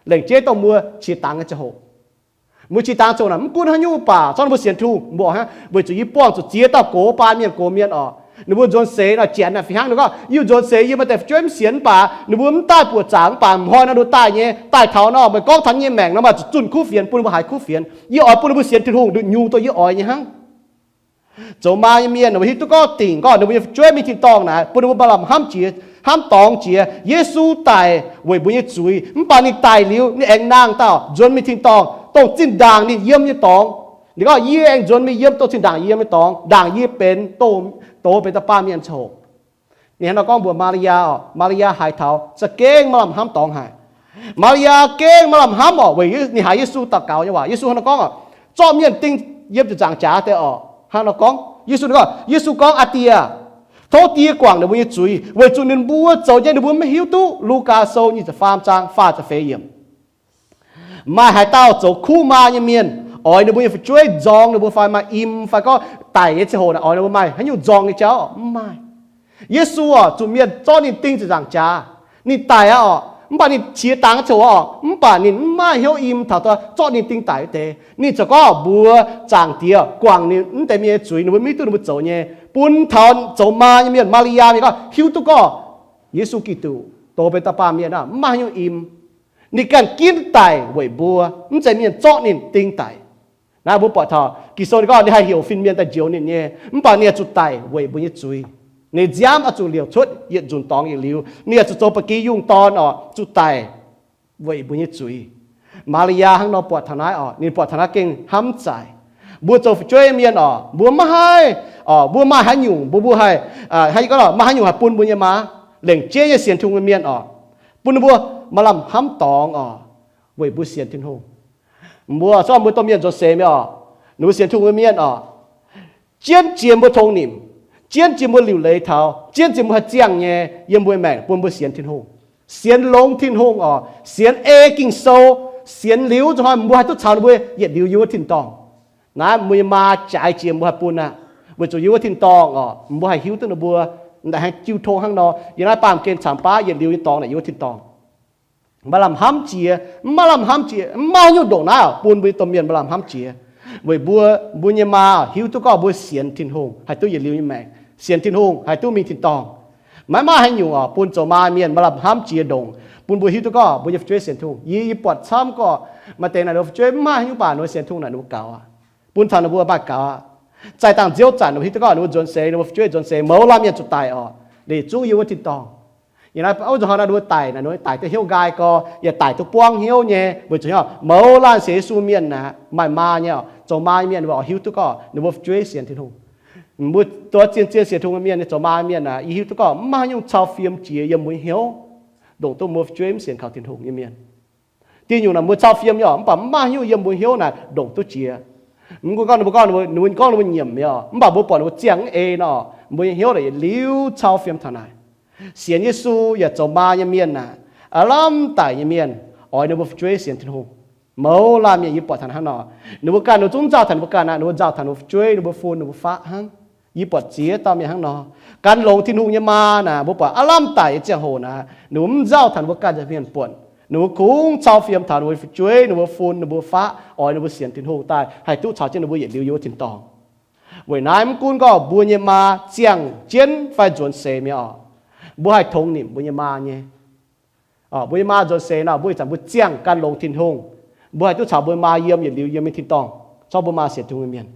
Laengz jeiv dongh mbuo qiex dangx nyei ziangh hoc, mbuo qiex dangx ziangh hoc naaic, mv gunv haaix nyungc baac, corc ninh mbuo sienx Tin-Hungh mbuoqc hnangv, weic zuqc yie buangh zuqc ziex dauh gox baan mienh gox mienh oc. Ninh mbuo nzuonx seix nor, janx naaic fih hnangv ninh gorngv, yie nzuonx seix yie maaih deix fu'jueiv mv sienx mv baac, ninh mbuo mv daaih buoqc zaangc mv baac, m'hnoi nor ninh mbuo daaih nyei, daaih taux nor, meih gorngv taux yie nyei maengc nor, maaih zuqc zunh kuv fienx bun ninh mbuo haiz kuv fienx. Yie oix bun ninh mbuo sienx Tin-Hungh nduqc nyungc dongh yie oix nyei hnangv. Zoux maa nyei mienh, mbuo hiuv duqv gorngv dingc gorngv ninh mbuo nyei fu'jueiv mingh tin-dorngh naaic, bun ninh mbuo maaih lamh hnamv jiex, hnamv dorngx jiex. Yesu daic weic mbuo nyei zuiz, mv baac ninh daic liuz, ninh aengx nangh dauh nzuonx mingh tin-dorngh, dongh zinh ndaangc ninh yiem nyei dorngx. Ninh gorngv, yie aengx nzuonx mingh yiem dongh zinh ndaangc yie yiem nyei dorngx, ndaangc yie benx doz, doz benx dauh baamh mienh ziangh hoc. Ninh hnangv nor gorngv mbuox Maa^li^yaa oc. Maa^li^yaa haiz taux za'gengh maaih lamh hnamv dorngx haic. Maa^li^yaa gengh maaih lamh hnamv oc, weic ninh haiz Yesu daux gaux nyei waac. Yesu hnangv nor gorngv oc, zorqv mienh ding yiem ziepc nzaangc jaax deix oc, hnangv nor gorngv, Yesu, Yesu gorngv, Aa Die, tov Die guangc ninh mbuo nyei zuiz, weic zuqc ninh mbuo zoux nyei ninh mbuo maiv hiuv duqv. Lugaa Sou nyic ziepc faam zaang faah ziepc feix yiemc. Maaih haaix dauh zoux kuv maa nyei mienh oix ninh mbuo nyei fu'jueiv nzorng ninh mbuo fai maaih im fai gorngv daic nyei ziangh hoc naaic oix ninh mbuo maaih haaix nyungc nzorng nyei jauv? Mv maaih. Yesu oc, zuqc mienh zorqv ninh ding ziepc nzaangc jaax, ninh daic aqv oc, mv baac ninh qiex dangx ziangh hoc oc, mv baac ninh mv maaih hnyouv im taux zorqv ninh ding daic wuov deix. Ninh ziouc gorngv mbuox Zaangc Diex guangc ninh mv deix mienh nyei zuiz, ninh mbuo maiv hiuv duqv ninh mbuo zoux nyei, bun taux zoux maa nyei mienh, Maa^li^yaa, mienh gorngv hiuv duqv gorngv Yesu Giduc, dongh benx dauh baamh mienh, mv maaih haaix nyungc im. Ninh ganh ginv daic weic mbuo, mv zeiz mienh zorqv ninh ding daic. Naaiv mbuo buatc taux Ging-Sou ninh gorngv ninh haih heuc fin-mienh daaih njoux ninh nyei, mv baac ninh yaac zuqc daic weic mbuo nyei zuiz. Ninh nziaamv oix zuqc liouc cuotv yietc nzunc dorngx yietc liuz, ninh yaac zuqc zoux ba'gi yungh dorn oc, zuqc daic weic mbuo nyei zuiz. Maa^li^yaa hnangv nor buatc taux naaiv oc, ninh buatc taux naaiv gengh hnamv zaic. Mbuo zoux fu'jueiv mienh oc, mbuo maiv haih, mbuo maaih haaix nyungc mbuo, mbuo haih, haih gorngv maaih haaix nyungc haih bun mbuo nyei maa, lengc jeiv nyei sienx Tin-Hungh nyei mienh oc, bun ninh mbuo maaih lamh hnamv dorngx oc, weic mbuo sienx Tin-Hungh. Mbuo zorqv mbuo domh mienh nzuonx seix mi'aqv oc, ninh mbuo sienx Tin-Hungh nyei mienh oc, jienv jiex mbuo tongx nimc, jienv jiex mbuo liuc leiz taux, jienv jiex mbuo haih ziangh nyei yiem mbuo maengc bun mbuo sienx Tin-Hungh, sienx longx Tin-Hungh oc, sienx ei Ging-Sou, sienx liuz zuqc hnoi mbuo haih duqv caux ninh mbuo yietc liuz yiem wuov tin-dorngh. Naaiv mbuo nyei maa jaaix jiex mbuo haih bun aqv, weic zuqc yiem wuov tin-dorngh oc, mbuo haih hiuv duqv ninh mbuo, naaic haih jiu tong hnangv nor, yiem naaiv baamh gen caangx baav yietc liuz nyei dorngx naaic yiem wuov tin-dorngh. Maaih lamh hnamv jiex, mv maaih lamh hnamv jiex, mv maaih haaix nyungc ndongc naaiv oc bun mbuo nyei domh mienh maaih lamh hnamv jiex. Weic mbuo, mbuo nyei maa hiuv duqv gorngv mbuo sienx Tin-Hungh haih duqv yietc liuz nyei maengc, sienx Tin-Hungh haih duqv mingh tin-dorngh. Maiv maaih haaix nyungc oc bun zoux maa mienh maaih lamh hnamv jiex ndongc bun mbuo hiuv duqv gorngv mbuo nyei fu'jueiv sienx Tin-Hungh. Yie, yie buatc camv gorqv maaih deix naaic ninh mbuo fu'jueiv mv maaih haaix nyungc baac ninh mbuo sienx Tin-Hungh naaic ninh mbuo gaux aqv, bun taux ninh mbuo maaih gaux aqv. Zaih dangh nziouv zanc ninh mbuo hiuv duqv gorngv ninh mbuo nzuonx seix, ninh mbuo fu'jueiv nzuonx seix mouz laanh mienh zuqc daic oc, leiz zungv yiem wuov tin-dorngh. Yiem naaiv oix zuqc hnoi naaiv ninh mbuo daic naaic ninh mbuo daic duqv hnyouv nqaai gorx, yaac daic duqv buangv hnyouv nyei, weic zuqc mouz laanh sienx Yesu mienh naaic maaih maa nyei oc, zoux maa nyei mienh ninh mbuo oix hiuv duqv gorngv ninh mbuo fu'jueiv sienx Tin-Hungh. Mbuo duqv zien-zien sienx Tin-Hungh mienh nyei zoux maa mienh naaic, yie hiuv duqv gorngv mv maaih haaix nyungc cau fiem jiex yiem mbuo hnyouv, ndongc duqv mbuo fu'jueiv mv sienx kaux Tin-Hungh nyei mienh. Diuh nyungc naaic mbuo cau fiem nyei oc, mv baac mv maaih haaix nyungc yiem mbuo hnyouv naaic ndongc duqv jiex. Mv gunv gorngv ninh mbuo gorngv, ninh mbuo gorngv ninh mbuo nyiemc nyei oc, mv baac mbuo buatc ninh mbuo ziangh mv ei nor, mbuo nyei hnyouv naaic yietc liuz cau fiem taux naaic. Sienx Yesu yaac zoux maa nyei mienh naaic, aav lamh daic nyei mienh, oix ninh mbuo fu'jueiv sienx Tin-Hungh. Mouz laanh mienh yie buatc taux hnangv nor, ninh mbuo ganh ninh zungv nzauh taux ninh mbuo ganh aqv, ninh mbuo nzauh taux ninh mbuo fu'jueiv, ninh mbuo fun, ninh mbuo faqv hnangv. Yie buatc ziex dauh mienh hnangv nor, gan longx Tin-Hungh nyei maa naaic, mbuo buatc aav lamh daic nyei ziangh hoc naaic, ninh mbuo mv nzauh taux ninh mbuo ganh nza'hmien buonc. Ninh mbuo kungx cau fiem taux ninh mbuo fu'jueiv, ninh mbuo fun, ninh mbuo faqv, oix ninh mbuo sienx Tin-Hungh daaih haih duqv caux jienv ninh mbuo yietc liuz yiem wuov tin-dorngh. Weic naaiv mv gunv gorngv mbuo nyei maa ziangh jienv fai nzuonx seix mi'aqv oc, mbuo haih tongx nimc mbuo nyei maa nyei. Mbuo nyei maa nzuonx seix nor, mbuo ih zanc mbuo ziangh gan longx Tin-Hungh, mbuo haih duqv caux mbuo maa yiem yietc liuz yiem nyei tin-dorngh, corc mbuo maa sienx Tin-Hungh nyei mienh.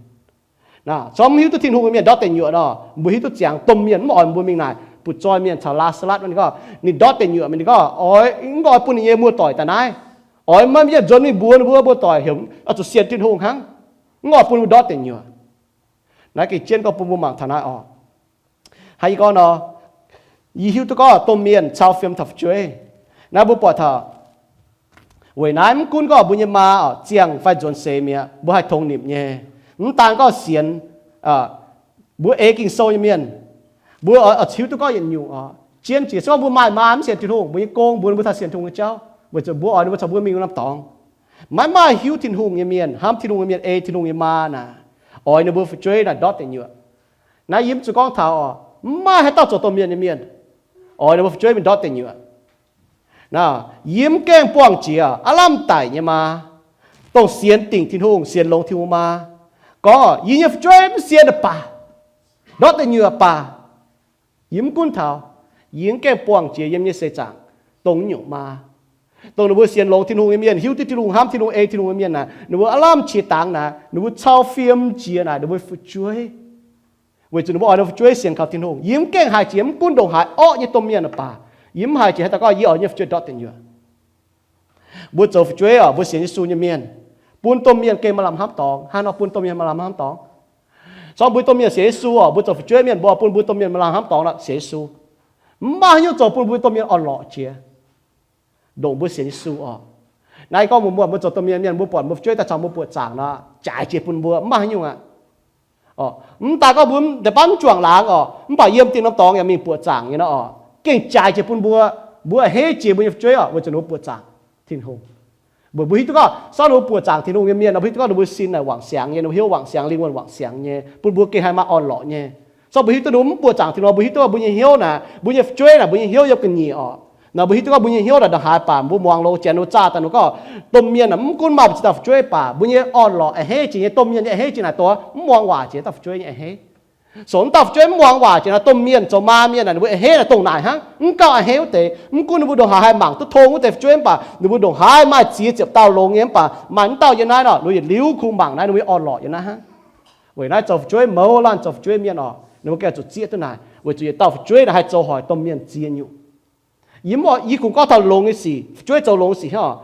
Corc mv hiuv duqv Tin-Hungh nyei mienh ndortv deic nyuoqc nor, mbuo hiuv duqv ziangx domh mienh mv oix mbuo mingh naaic. Butv-zoih mienh caux Laa^saa^latv ninh gorngv, ninh ndortv deic nyuoqc mingh, ninh gorngv oix, mv oix bun ninh nyei muoz-doic daaih naaiv. Oix maaih mienh nzuonx mingh mbuox ninh mbuo muoz-doic heuc oix zuqc sienx Tin-Hungh hnangv. Mv oix bun mbuo ndortv deic nyuoqc. Naaiv gengh jienv gorngv bun mbuo mangc taux naaiv oc. Hnangv yie gorngv nor, yie hiuv duqv gorngv domh mienh cau fiem taux fu'jueiv. Naaiv mbuo buatc taux weic naaiv mv gunv gorngv mbuo nyei maa oc ziangh fai nzuonx seix mi'aqv, mbuo haih tongx nimc nyei. Mv daan gorngv sienx, mbuo eix Ging-Sou nyei mienh, mbuo oix hiuv duqv gorngv yietc nyungc oc, jienv jiex se gorngv mbuo maaih maa mv sienx Tin-Hungh, mbuo nyei gong mbuox ninh mbuo taux sienx Tin-Hungh nyei jauv, weic zuqc mbuo oix ninh mbuo caux mbuo mingh wuov norm dorngx. Maiv maaih hiuv Tin-Hungh nyei mienh, hnamv Tin-Hungh nyei mienh, ei Tin-Hungh nyei maa naaic, oix ninh mbuo fu'jueiv naaic ndortv deic nyuoqc. Naaiv yie mv zuqc gorngv taux oc, mv maaih haaix dauh zoux domh mienh nyei mienh oix ninh mbuo fu'jueiv mingh ndortv deic nyuoqc. Naaiv yie mv gaengh buangh jiex aav lamh daic nyei maa, dongh sienx dingc Tin-Hungh, sienx longx Tin-Hungh maa, gorngv yie nyei fu'jueiv mv sienx baac, ndortv deic nyuoqc baac, yie mv gunv taux. Yie mv gaengh buangh jiex yiem nyei seix zaangc dongh nyungc maa, dongh ninh mbuo sienx longx Tin-Hungh nyei mienh, hiuv duqv Tin-Hungh, hnamv Tin-Hungh, ei Tin-Hungh nyei mienh naaic, ninh mbuo aav lamh qiex dangx naaic, ninh mbuo cau fiem jiex naaic ninh mbuo fu'jueiv, weic zuqc ninh mbuo oix ninh mbuo fu'jueiv sienx kaux Tin-Hungh. Yie mv gaengh haiz jiex mv gunv ndongc haaix orqv nyei domh mienh baac, yie mv haiz jiex haaix dauh gorngv yie oix nyei fu'jueiv ndortv deic nyuoqc. Mbuo zoux fu'jueiv oc, mbuo sienx Yesu nyei mienh, bun domh mienh gengh maaih lamh hnamv dorngx. Hnangv nor bun domh mienh maaih lamh hnamv dorngx. Corc mbuo domh mienh sienx Yesu oc, mbuo zoux fu'jueiv mienh mbuo bun mbuo domh mienh maaih lamh hnamv dorngx nor sienx Yesu. Mv maaih haaix nyungc zoux bun mbuo domh mienh orn-lorqc jiex ndongc mbuo sienx Yesu oc. Naaiv gorngv mbuo, mbuo zoux domh mienh mienh, mbuo buatc mbuo fu'jueiv daaih caux mbuo buoqc zaangc nor, jaaix jiex bun mbuo, mv maaih haaix nyungc aqv. Mv daaih gorngv mbuo deix baav mv juangc laangz oc, mv baac yiem dinh norm dorngx yaac mingh buoqc zaangc nyei nor oc, gengh jaaix jiex bun mbuo, mbuo a'hneiv jiex mbuo nyei fu'jueiv oc, weic zuqc ninh mbuo buoqc zaangc Tin-Hungh. Mbuo, mbuo hiuv duqv gorngv, sortv ninh mbuo buoqc zaangc Tin-Hungh nyei mienh nor, mbuo hiuv duqv gorngv ninh mbuo sin naaic wangc siangx nyei, ninh mbuo hnyouv wangc siangx, lingh wuonh wangc siangx nyei, bun mbuo gengh haih maaih orn-lorqc nyei. Sortv mbuo hiuv duqv ninh mbuo mv buoqc zaangc Tin-Hungh, mbuo hiuv duqv mbuo nyei hnyouv naaic, mbuo nyei fu'jueiv naaic, mbuo nyei hnyouv yiem ga'nyiec oc. Naaic mbuo hiuv duqv gorngv mbuo nyei hnyouv naaic ndongc haaix baac mbuo muangx longx, janx ninh mbuo zaah daaih ninh gorngv domh mienh naaic mv gunv maaih mbu'ziex dauh fu'jueiv baac mbuo nyei orn-lorqc a'hneiv jiex nyei, domh mienh nyei a'hneiv jiex naaic dongh mv muangx waac jiex dauh fu'jueiv nyei a'hneiv. Sou mv dauh fu'jueiv mv muangx waac jiex naaic, domh mienh zoux maa mienh naaic ninh mbuo a'hneiv naaic dongh naaic hnangv, mv gauh a'hneiv wuov deix. Mv gunv ninh mbuo ndongc haaix haih mangc duqv tong wuov deix fu'jueiv mv baac ninh mbuo ndongc haaix maaih ziex ziepc dauh longx nyei mv baac maaih mv dauh yiem naaiv nor, ninh mbuo yietc liuz kungx mangc naaiv ninh mbuo nyei orn-lorqc yiem naaiv hnangv. Weic naaiv zoux fu'jueiv mouz laanh zoux fu'jueiv mienh oc, ninh mbuo gengh zuqc zieqv duqv naaic, weic zuqc yietc dauh fu'jueiv naaic haih zoux hoic domh mienh ziex nyungc. Yie mv oix, yie kungx gorngv taux longx nyei sic, fu'jueiv zoux longx sic hnangv oc.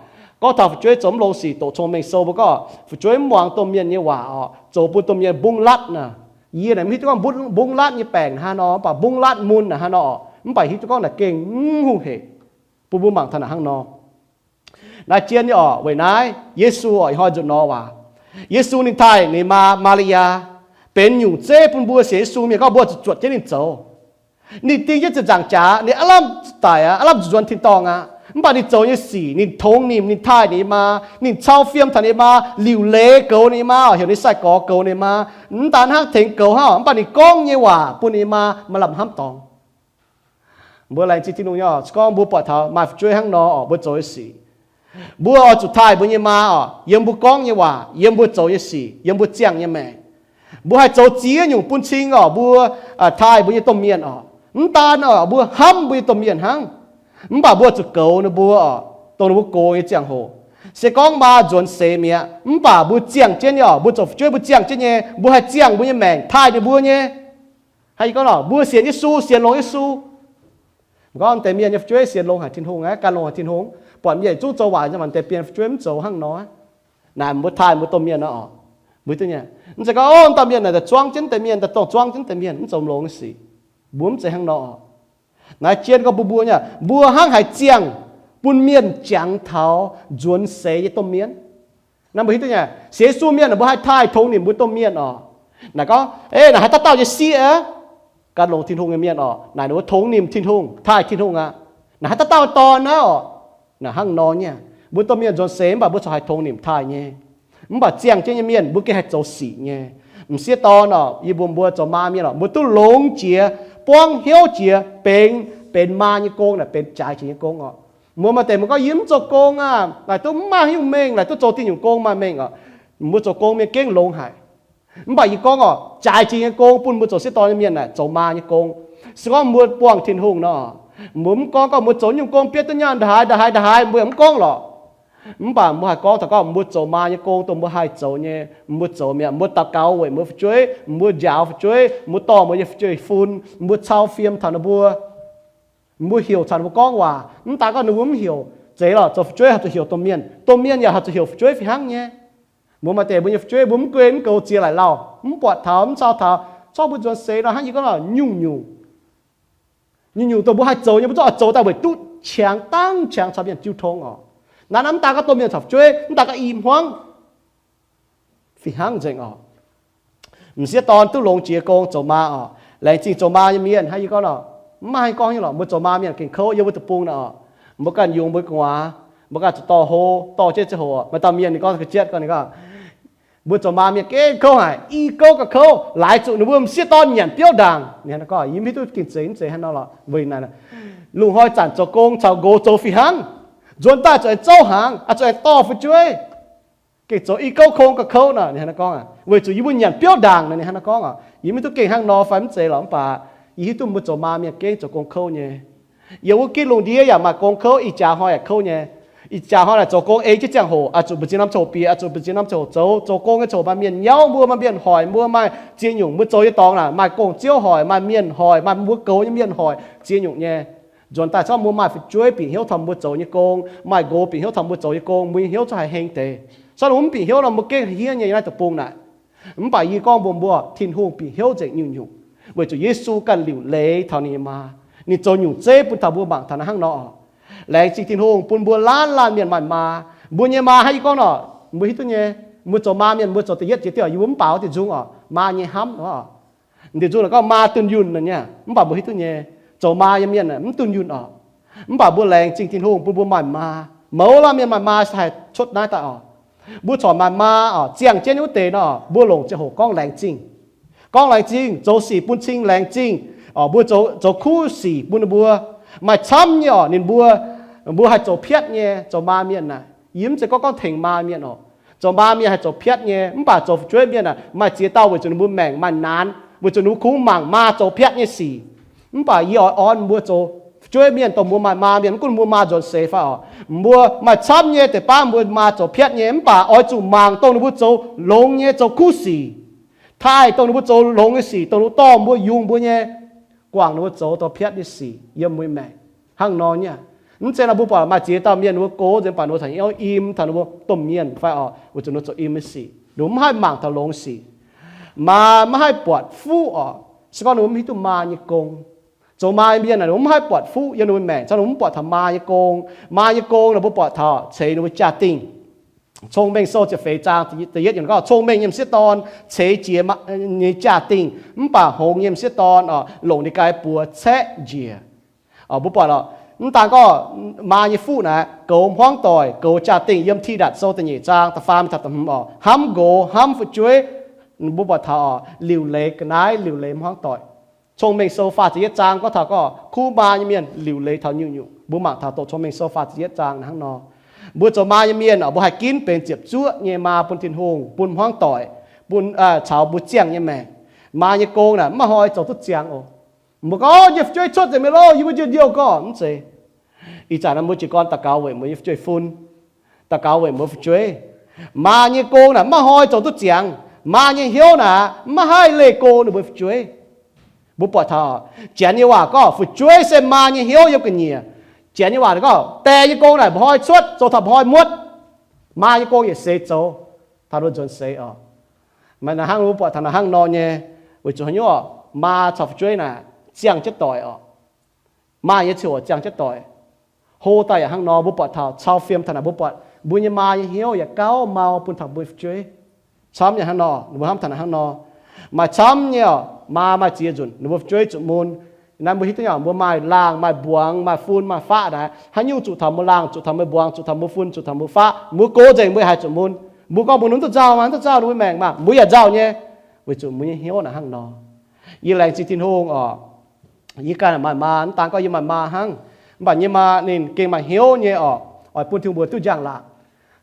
Gorngv taux fu'jueiv zoux mv longx sic, doqc Cong-Mengh Sou mbuo gorngv fu'jueiv mv muangx domh mienh nyei waac oc, zoux bun domh mienh mbungv latv naaic. Yie naaic mv hiuv duqv gorngv mbungv latv nyei baengc naaic hnangv nor, mv baac mbungv latv mun naaic hnangv nor oc, mv baac hiuv duqv gorngv naaic gengh mv hungh heic bun mbuo mangc taux naaic hnangv nor. Naaiv jienv nyei oc, weic naaiv Yesu oc, ih hnoi nzuqc nor waac, Yesu ninh taaih ninh maa, Maa^li^yaa, benx nyungc zeiv bun mbuo sienx Yesu mienh gorngv mbuo zuqc zuotc jienv ninh zoux. Ninh ding jienv ziepc nzaangc jaax, ninh aav lamh daic aqv, aav lamh nzuonx tin-dorngh aqv. Mv baac ninh zoux nyei sic, ninh tongx nimc ninh taaih ninh maa, ninh cau fiem taux ninh maa, liuc leiz goux ninh maa, heuc ninh sai-gorx goux ninh maa. Mv daan hnangv tengx goux hnangv, mv baac ninh gorngv nyei waac bun ninh maa maaih lamh hnamv dorngx. Mbuo laengz zingh Tin-Hungh nyei oc, se gorngv mbuo buatc taux maaih fu'jueiv hnangv nor oc, mbuo zoux nyei sic, mbuo oix zuqc taaih mbuo nyei maa oc, yiem mbuo gorngv nyei waac, yiem mbuo zoux nyei sic, yiem mbuo ziangh nyei maengc. Mbuo haih zoux ziex nyungc bun cing oc, mbuo taaih mbuo nyei domh mienh oc. Mv daan oc, mbuo hnamv mbuo nyei domh mienh hnangv, mv baac mbuo zuqc goux ninh mbuo oc, dongh ninh mbuo gox nyei ziangh hoc. Se gorngv maa nzuonx seix mi'aqv, mv baac mbuo ziangh jienv nyei oc, mbuo zoux fu'jueiv mbuo ziangh jienv nyei, mbuo haih ziangh mbuo nyei maengc taaih ninh mbuo nyei. Hnangv yie gorngv nor, mbuo sienx Yesu, sienx longx Yesu. Mv gorngv deix mienh nyei fu'jueiv sienx longx haic Tin-Hungh aqv, gan longx haic Tin-Hungh, buatc mienh zungv zoux waaic, mv baac deix mienh fu'jueiv mv zoux hnangv nor. Naaic mbuo taaih mbuo domh mienh nor oc. Mbuo duqv nyei, mv zeiz gorngv, o, dauh mienh naaic daaih zuangv jienv deix mienh, daaih dongh zuangv jienv deix mienh, mv zoux longx sic. Mbuo mv zeiz hnangv nor oc. Naaiv jienv gorngv bun mbuo nyei, mbuo hnangv haaix ziangh bun mienh jangx taux nzuonx seix nyei domh mienh. Naaiv mbuo hiuv duqv nyei, sienx Yesu mienh mbuo haih taaih tongx nimc mbuo domh mienh oc. Naaic gorngv, e, naaic haaix dauh dauh nyei sieqv aqv, gan longx Tin-Hungh nyei mienh oc, naaic ninh mbuo tongx nimc Tin-Hungh, taaih Tin-Hungh aqv. Naaic haaix dauh dauh dorn aqv oc. Naaic hnangv nor nyei, mbuo domh mienh nzuonx seix mv baac mbuo corc haih tongx nimc taaih nyei. Mv baac ziangh jienv nyei mienh mbuo gengh haih zoux sic nyei. M'sieqv dorn oc, yie mbuox mbuo zoux maa mienh oc, mbuo duqv longx jiex, buangv hnyouv jiex, benx, benx maa nyei gong naaic benx jaaix jiex nyei gong oc. Mbuo maaih deix mbuo gorngv, yie mv zoux gong aqv, laaic duqv mv maaih haaix nyungc mengh, laaic duqv zoux diuh nyungc gong maaih mengh oc. Mbuo zoux gong mienh gengh longx haic. Mv baac yie gorngv oc, jaaix jiex nyei gong bun mbuo zoux sieqv dorn nyei mienh naaic zoux maa nyei gong. Se gorngv mbuo buangh Tin-Hungh nor, mbuo mv gorngv gorngv mbuo zoux nyungc gong bietv duqv nyaanh ndaaix ndaaix ndaaix, mbuo yaac mv gorngv lorqc. Mv baac mbuo haih gorngv taux gorngv mbuo zoux maa nyei gong dongh mbuo haih zoux nyei, mbuo zoux mi'aqv. Mbuo daux gaux weic mbuo fu'jueiv, mbuo njaaux fu'jueiv, mbuo dorh mbuo nyei fu'jueiv fun, mbuo cau fiem taux ninh mbuo, mbuo heuc caux ninh mbuo gorngv waac. Mv daan gorngv ninh mbuo mv heuc, zeiz lorqc. Zoux fu'jueiv haih zuqc heuc domh mienh, domh mienh yaac haih zuqc heuc fu'jueiv fih hnangv nyei. Mbuo maaih deix mbuo nyei fu'jueiv mbuo mv gunv mv goux ziex laaic lauh, mv buatc taux, mv cau taux, corc mbuo nzuonx seix nor hnangv yie gorngv lorqc, nyungc-nyungc, nyungc-nyungc dongh mbuo haih zoux nyei mbuo zungv oix zoux daaih weic duqv qangx dangv qangx caux mienh jiu tong oc. Naaiv, naaiv mv daan gorngv domh mienh caux fu'jueiv, mv daan gorngv i hmuangv fih hnangv nzengc oc. M'sieqv dorn duqv longx jiex gong zoux maa oc. Laengz zingh zoux maa nyei mienh. Hnangv yie gorngv nor, mv maaih haaix gorngv nyei lorqc, mbuo zoux maa mienh gengh kouv yiem mbuo deic-bung naaic oc. Mbuo ganh yungz mbuo gu'nguaaz, mbuo ganh zuqc dorh hlo, dorh jienv ziangh hoc. Maaih dauh mienh ninh gorngv ga'jietv gorngv, ninh gorngv, mbuo zoux maa mienh gengh kouv haic, i gouv gauh kouv, laaix zuqc ninh mbuo m'sieqv dorn nyanc biouv ndaangc. Ninh hnangv nor gorngv, yie mv hiuv duqv gengh zeiz mv zeiz hnangv nor lorqc. Weic naaic, lungh hnoi zanc zoux gong caux nqox zoux fih hnangv, nzuonx daaih zuqc aengx zouv hnaangx, zuqc aengx dorh fu'jueiv. Gengh zoux i gouv kouv gauh kouv nor, ninh hnangv nor gorngv aqv. Weic zuqc yie mbuo nyanc biouv ndaangc nor, ninh hnangv nor gorngv aqv. Yie mv hiuv duqv gengh hnangv nor fai mv zeiz lorqc, mv baac yie hiuv duqv mbuo zoux maa mienh gengh zoux gong kouv nyei. Yiem wuov gitv lungh ndiev yaac maaih gong kouv, ih jaax hnoi yaac kouv nyei. Ih jaax hnoi naaic zoux gong ei jienv ziangh hoc, oix zuqc mbu'ziex norm ziangh hoc bieqc, oix zuqc mbu'ziex norm ziangh hoc zoux. Zoux gong nyei ziangh hoc maaih mienh nyauv mbuo, maaih mienh hoic mbuo, maaih ziex nyungc mbuo zoux nyei dorngx naaic maaih gong-ziouv hoic, maaih mienh hoic, maaih mbuo goux nyei mienh hoic, ziex nyungc nyei. Nzuonx daaih corc mbuo maaih fu'jueiv bieqc hnyouv taux mbuo zoux nyei gong, maaih nqox bieqc hnyouv taux mbuo zoux nyei gong, mbuo nyei hnyouv corc haih heng deix. Corc mbuo mv bieqc hnyouv nor, mbuo gengh hniev nyei naaiv deic-bung naaic. Mv baac yie gorngv mbuox mbuo, Tin-Hungh bieqc hnyouv nzengc nyungc-nyungc, weic zuqc Yesu ganh liuc leiz taux ninh nyei maa. Ninh zoux nyungc zeiv bun taux mbuo mangc taux naaiv hnangv nor oc. Laengz zingh Tin-Hungh bun mbuo laanh laanh mienh maaih maa. Mbuo nyei maa hnangv yie gorngv nor, mbuo hiuv duqv nyei. Mbuo zoux maa mienh, mbuo zoux da'yietv jiex diuh, yie mbuo mv baaux wuov deix nzung oc. maa nyei hnamv oc. Ndiev nzunc gorngv maa dunh yunh nyei, mv baac mbuo hiuv duqv nyei, zoux maa nyei mienh mv dunh yunh oc. Mv baac mbuo laengz zingh Tin-Hungh bun mbuo maaih maa. Mouz laanh mienh maaih maa se haih cuotv naaiv daaih oc. Mbuo corc maaih maa oc, ziangh jienv wuov deix nor, mbuo longc ziangh hoc gorngv laengz zingh. Gorngv laengz zingh, zoux sic bun cing laengz zingh. Mbuo zoux kuv sic bun ninh mbuo. Maaih camv nyei oc, ninh mbuo, mbuo haih zoux piatv nyei, zoux maa mienh naaic. Yie mv zeiz gorngv gorngv tengx maa mienh oc. Zoux maa mienh haih zoux piatv nyei, mv baac zoux fu'jueiv mienh aah, maaih ziex dauh weic zuqc ninh mbuo maengc maaih naanc, weic zuqc ninh mbuo kungx mangc maa zoux piatv nyei sic. Mv baac yie oix orn mbuo zoux fu'jueiv mienh dongh mbuo maaih maa mienh, mv gunv mbuo maa nzuonx seix fai oc, mbuo maaih camv nyei deix baav mbuo maa zoux piatv nyei, mv baac oix zuqc mangc dongh ninh mbuo zoux longx nyei, zoux kuv sic, taaih dongh ninh mbuo zoux longx nyei sic, dongh ninh mbuo dorh mbuo yungz mbuo nyei, guangc ninh mbuo zoux dorh piatv nyei sic yiem mbuo nyei maengc. Hnangv nor nyei, mv zeiz nor mbuo buatc maaih ziex dauh mienh ninh mbuo gox nzengc, mv baac ninh mbuo taux nyei im taux ninh mbuo domh mienh fai oc, weic zuqc ninh mbuo zoux im nyei sic, ninh mbuo mv haih mangc taux longx sic. Maa mv haih buatc fuqv oc, se gorngv ninh mbuo mv hiuv duqv maa nyei gong. Zoux maa mienh aah, ninh mbuo mv haih buatc fuqv yiem ninh mbuo maengc, se gorngv ninh mbuo mv buatc taux maa nyei gong. Maa nyei gong naaic mbuo buatc taux ceix ninh mbuo jaa-dingh. Cong-Mengh Sou ziepc feix zaang da'yietv yiemc gorngv, cong-mengh nyei m'sieqv dorn ceix jiez nyei jaa-dingh, mv baac hngongx nyei m'sieqv dorn oc, longc ninh ganh buoz caeqv njiec. Mbuo buatc oc, mv daan gorngv maa nyei fuqv naaic goux hmuangv doic, goux jaa-dingh. Yiem Tidatc Sou da'nyeic zaang da'faam taux da'hmz oc, hnamv nqox hnamv fu'jueiv. Mbuo buatc taux oc, liuc leiz ga'naaiv, liuc leiz hmuangv doic. Cong-Mengh Sou faah ziepc yietv zaang gorngv taux gorngv kuv maa nyei mienh liuc leiz taux nyungc-nyungc. Mbuo mangc taux doqc Cong-Mengh Sou faah ziepc yietv zaang hnangv nor. Mbuo zoux maa nyei mienh oc, mbuo haih ginv benx ziepc zuoqv nyei maa bun Tin-Hungh, bun hmuangv doic, bun, caux mbuo ziangh nyei maengc. Maa nyei gong naaic mv maaih hnoi zoux duqv ziangx oc. Mbuo gorngv, yie fu'jueiv cuotv nzengc mi'aqv loh, yie mbuo njiec ndiouh gorngv mv zeiz. Ih zanc naaiv mbuo jiez gorn daux gaux weic mbuo nyei fu'jueiv fun, daux gaux weic mbuo fu'jueiv. Maa nyei gong naaic mv maaih hnoi zoux duqv ziangx. Maa nyei hnyouv naaic mv maaih haih leih go ninh mbuo fu'jueiv. Mbuo buatc taux Janx nyei waac gorngv, fu'jueiv se maa nyei hnyouv yiem ga'nyiec. Janx nyei waac gorngv, die nyei gong naaic mba'hnoi cuotv, zoux taux mba'hnoi muotv. Maa nyei gong yietc seix zoux taux nzuonx seix oc. Mv baac naaic hnangv mbuo buatc taux naaic hnangv nor nyei, weic zuqc haaix nyungc oc, maa caux fu'jueiv naaic ziangh jienv doic oc. Maa nyei ziangh hoc ziangh jienv doic. Hlo daaih yaac hnangv nor, mbuo buatc taux cau fiem taux naaic mbuo buatc mbuo nyei maa nyei hnyouv yaac gauh mau bun taux mbuo fu'jueiv. Camv yaac hnangv nor, mbuo hnamv taux naaic hnangv nor. Maaih camv nyei oc, maa maaih ziex nzunc ninh mbuo fu'jueiv zuqc mun. Naaiv mbuo hiuv duqv nyei oc, mbuo maaih laangh, maaih mbuangz, maaih fun, maaih faqv naaic, haaix nyungc zuqc taux mbuo laangh, zuqc taux mbuo mbuangz, zuqc taux mbuo fun, zuqc taux mbuo faqv, mbuo gox nzengc mbuo haih zuqc mun. Mbuo gorngv mbuo nunc duqv nzauh maah, duqv nzauh ninh mbuo maengc maah, mbuo yaac nzauh nyei. Weic zuqc mbuo nyei hnyouv naaic hnangv nor. Yie laengz zingh Tin-Hungh oc. Yie ganh maaih maa, mv daan gorngv yie maaih maa hnangv, mv baac yie nyei maa ninh gengh maaih hnyouv nyei oc, oix bun Tin-Hungh mbuo duqv njang-laangc.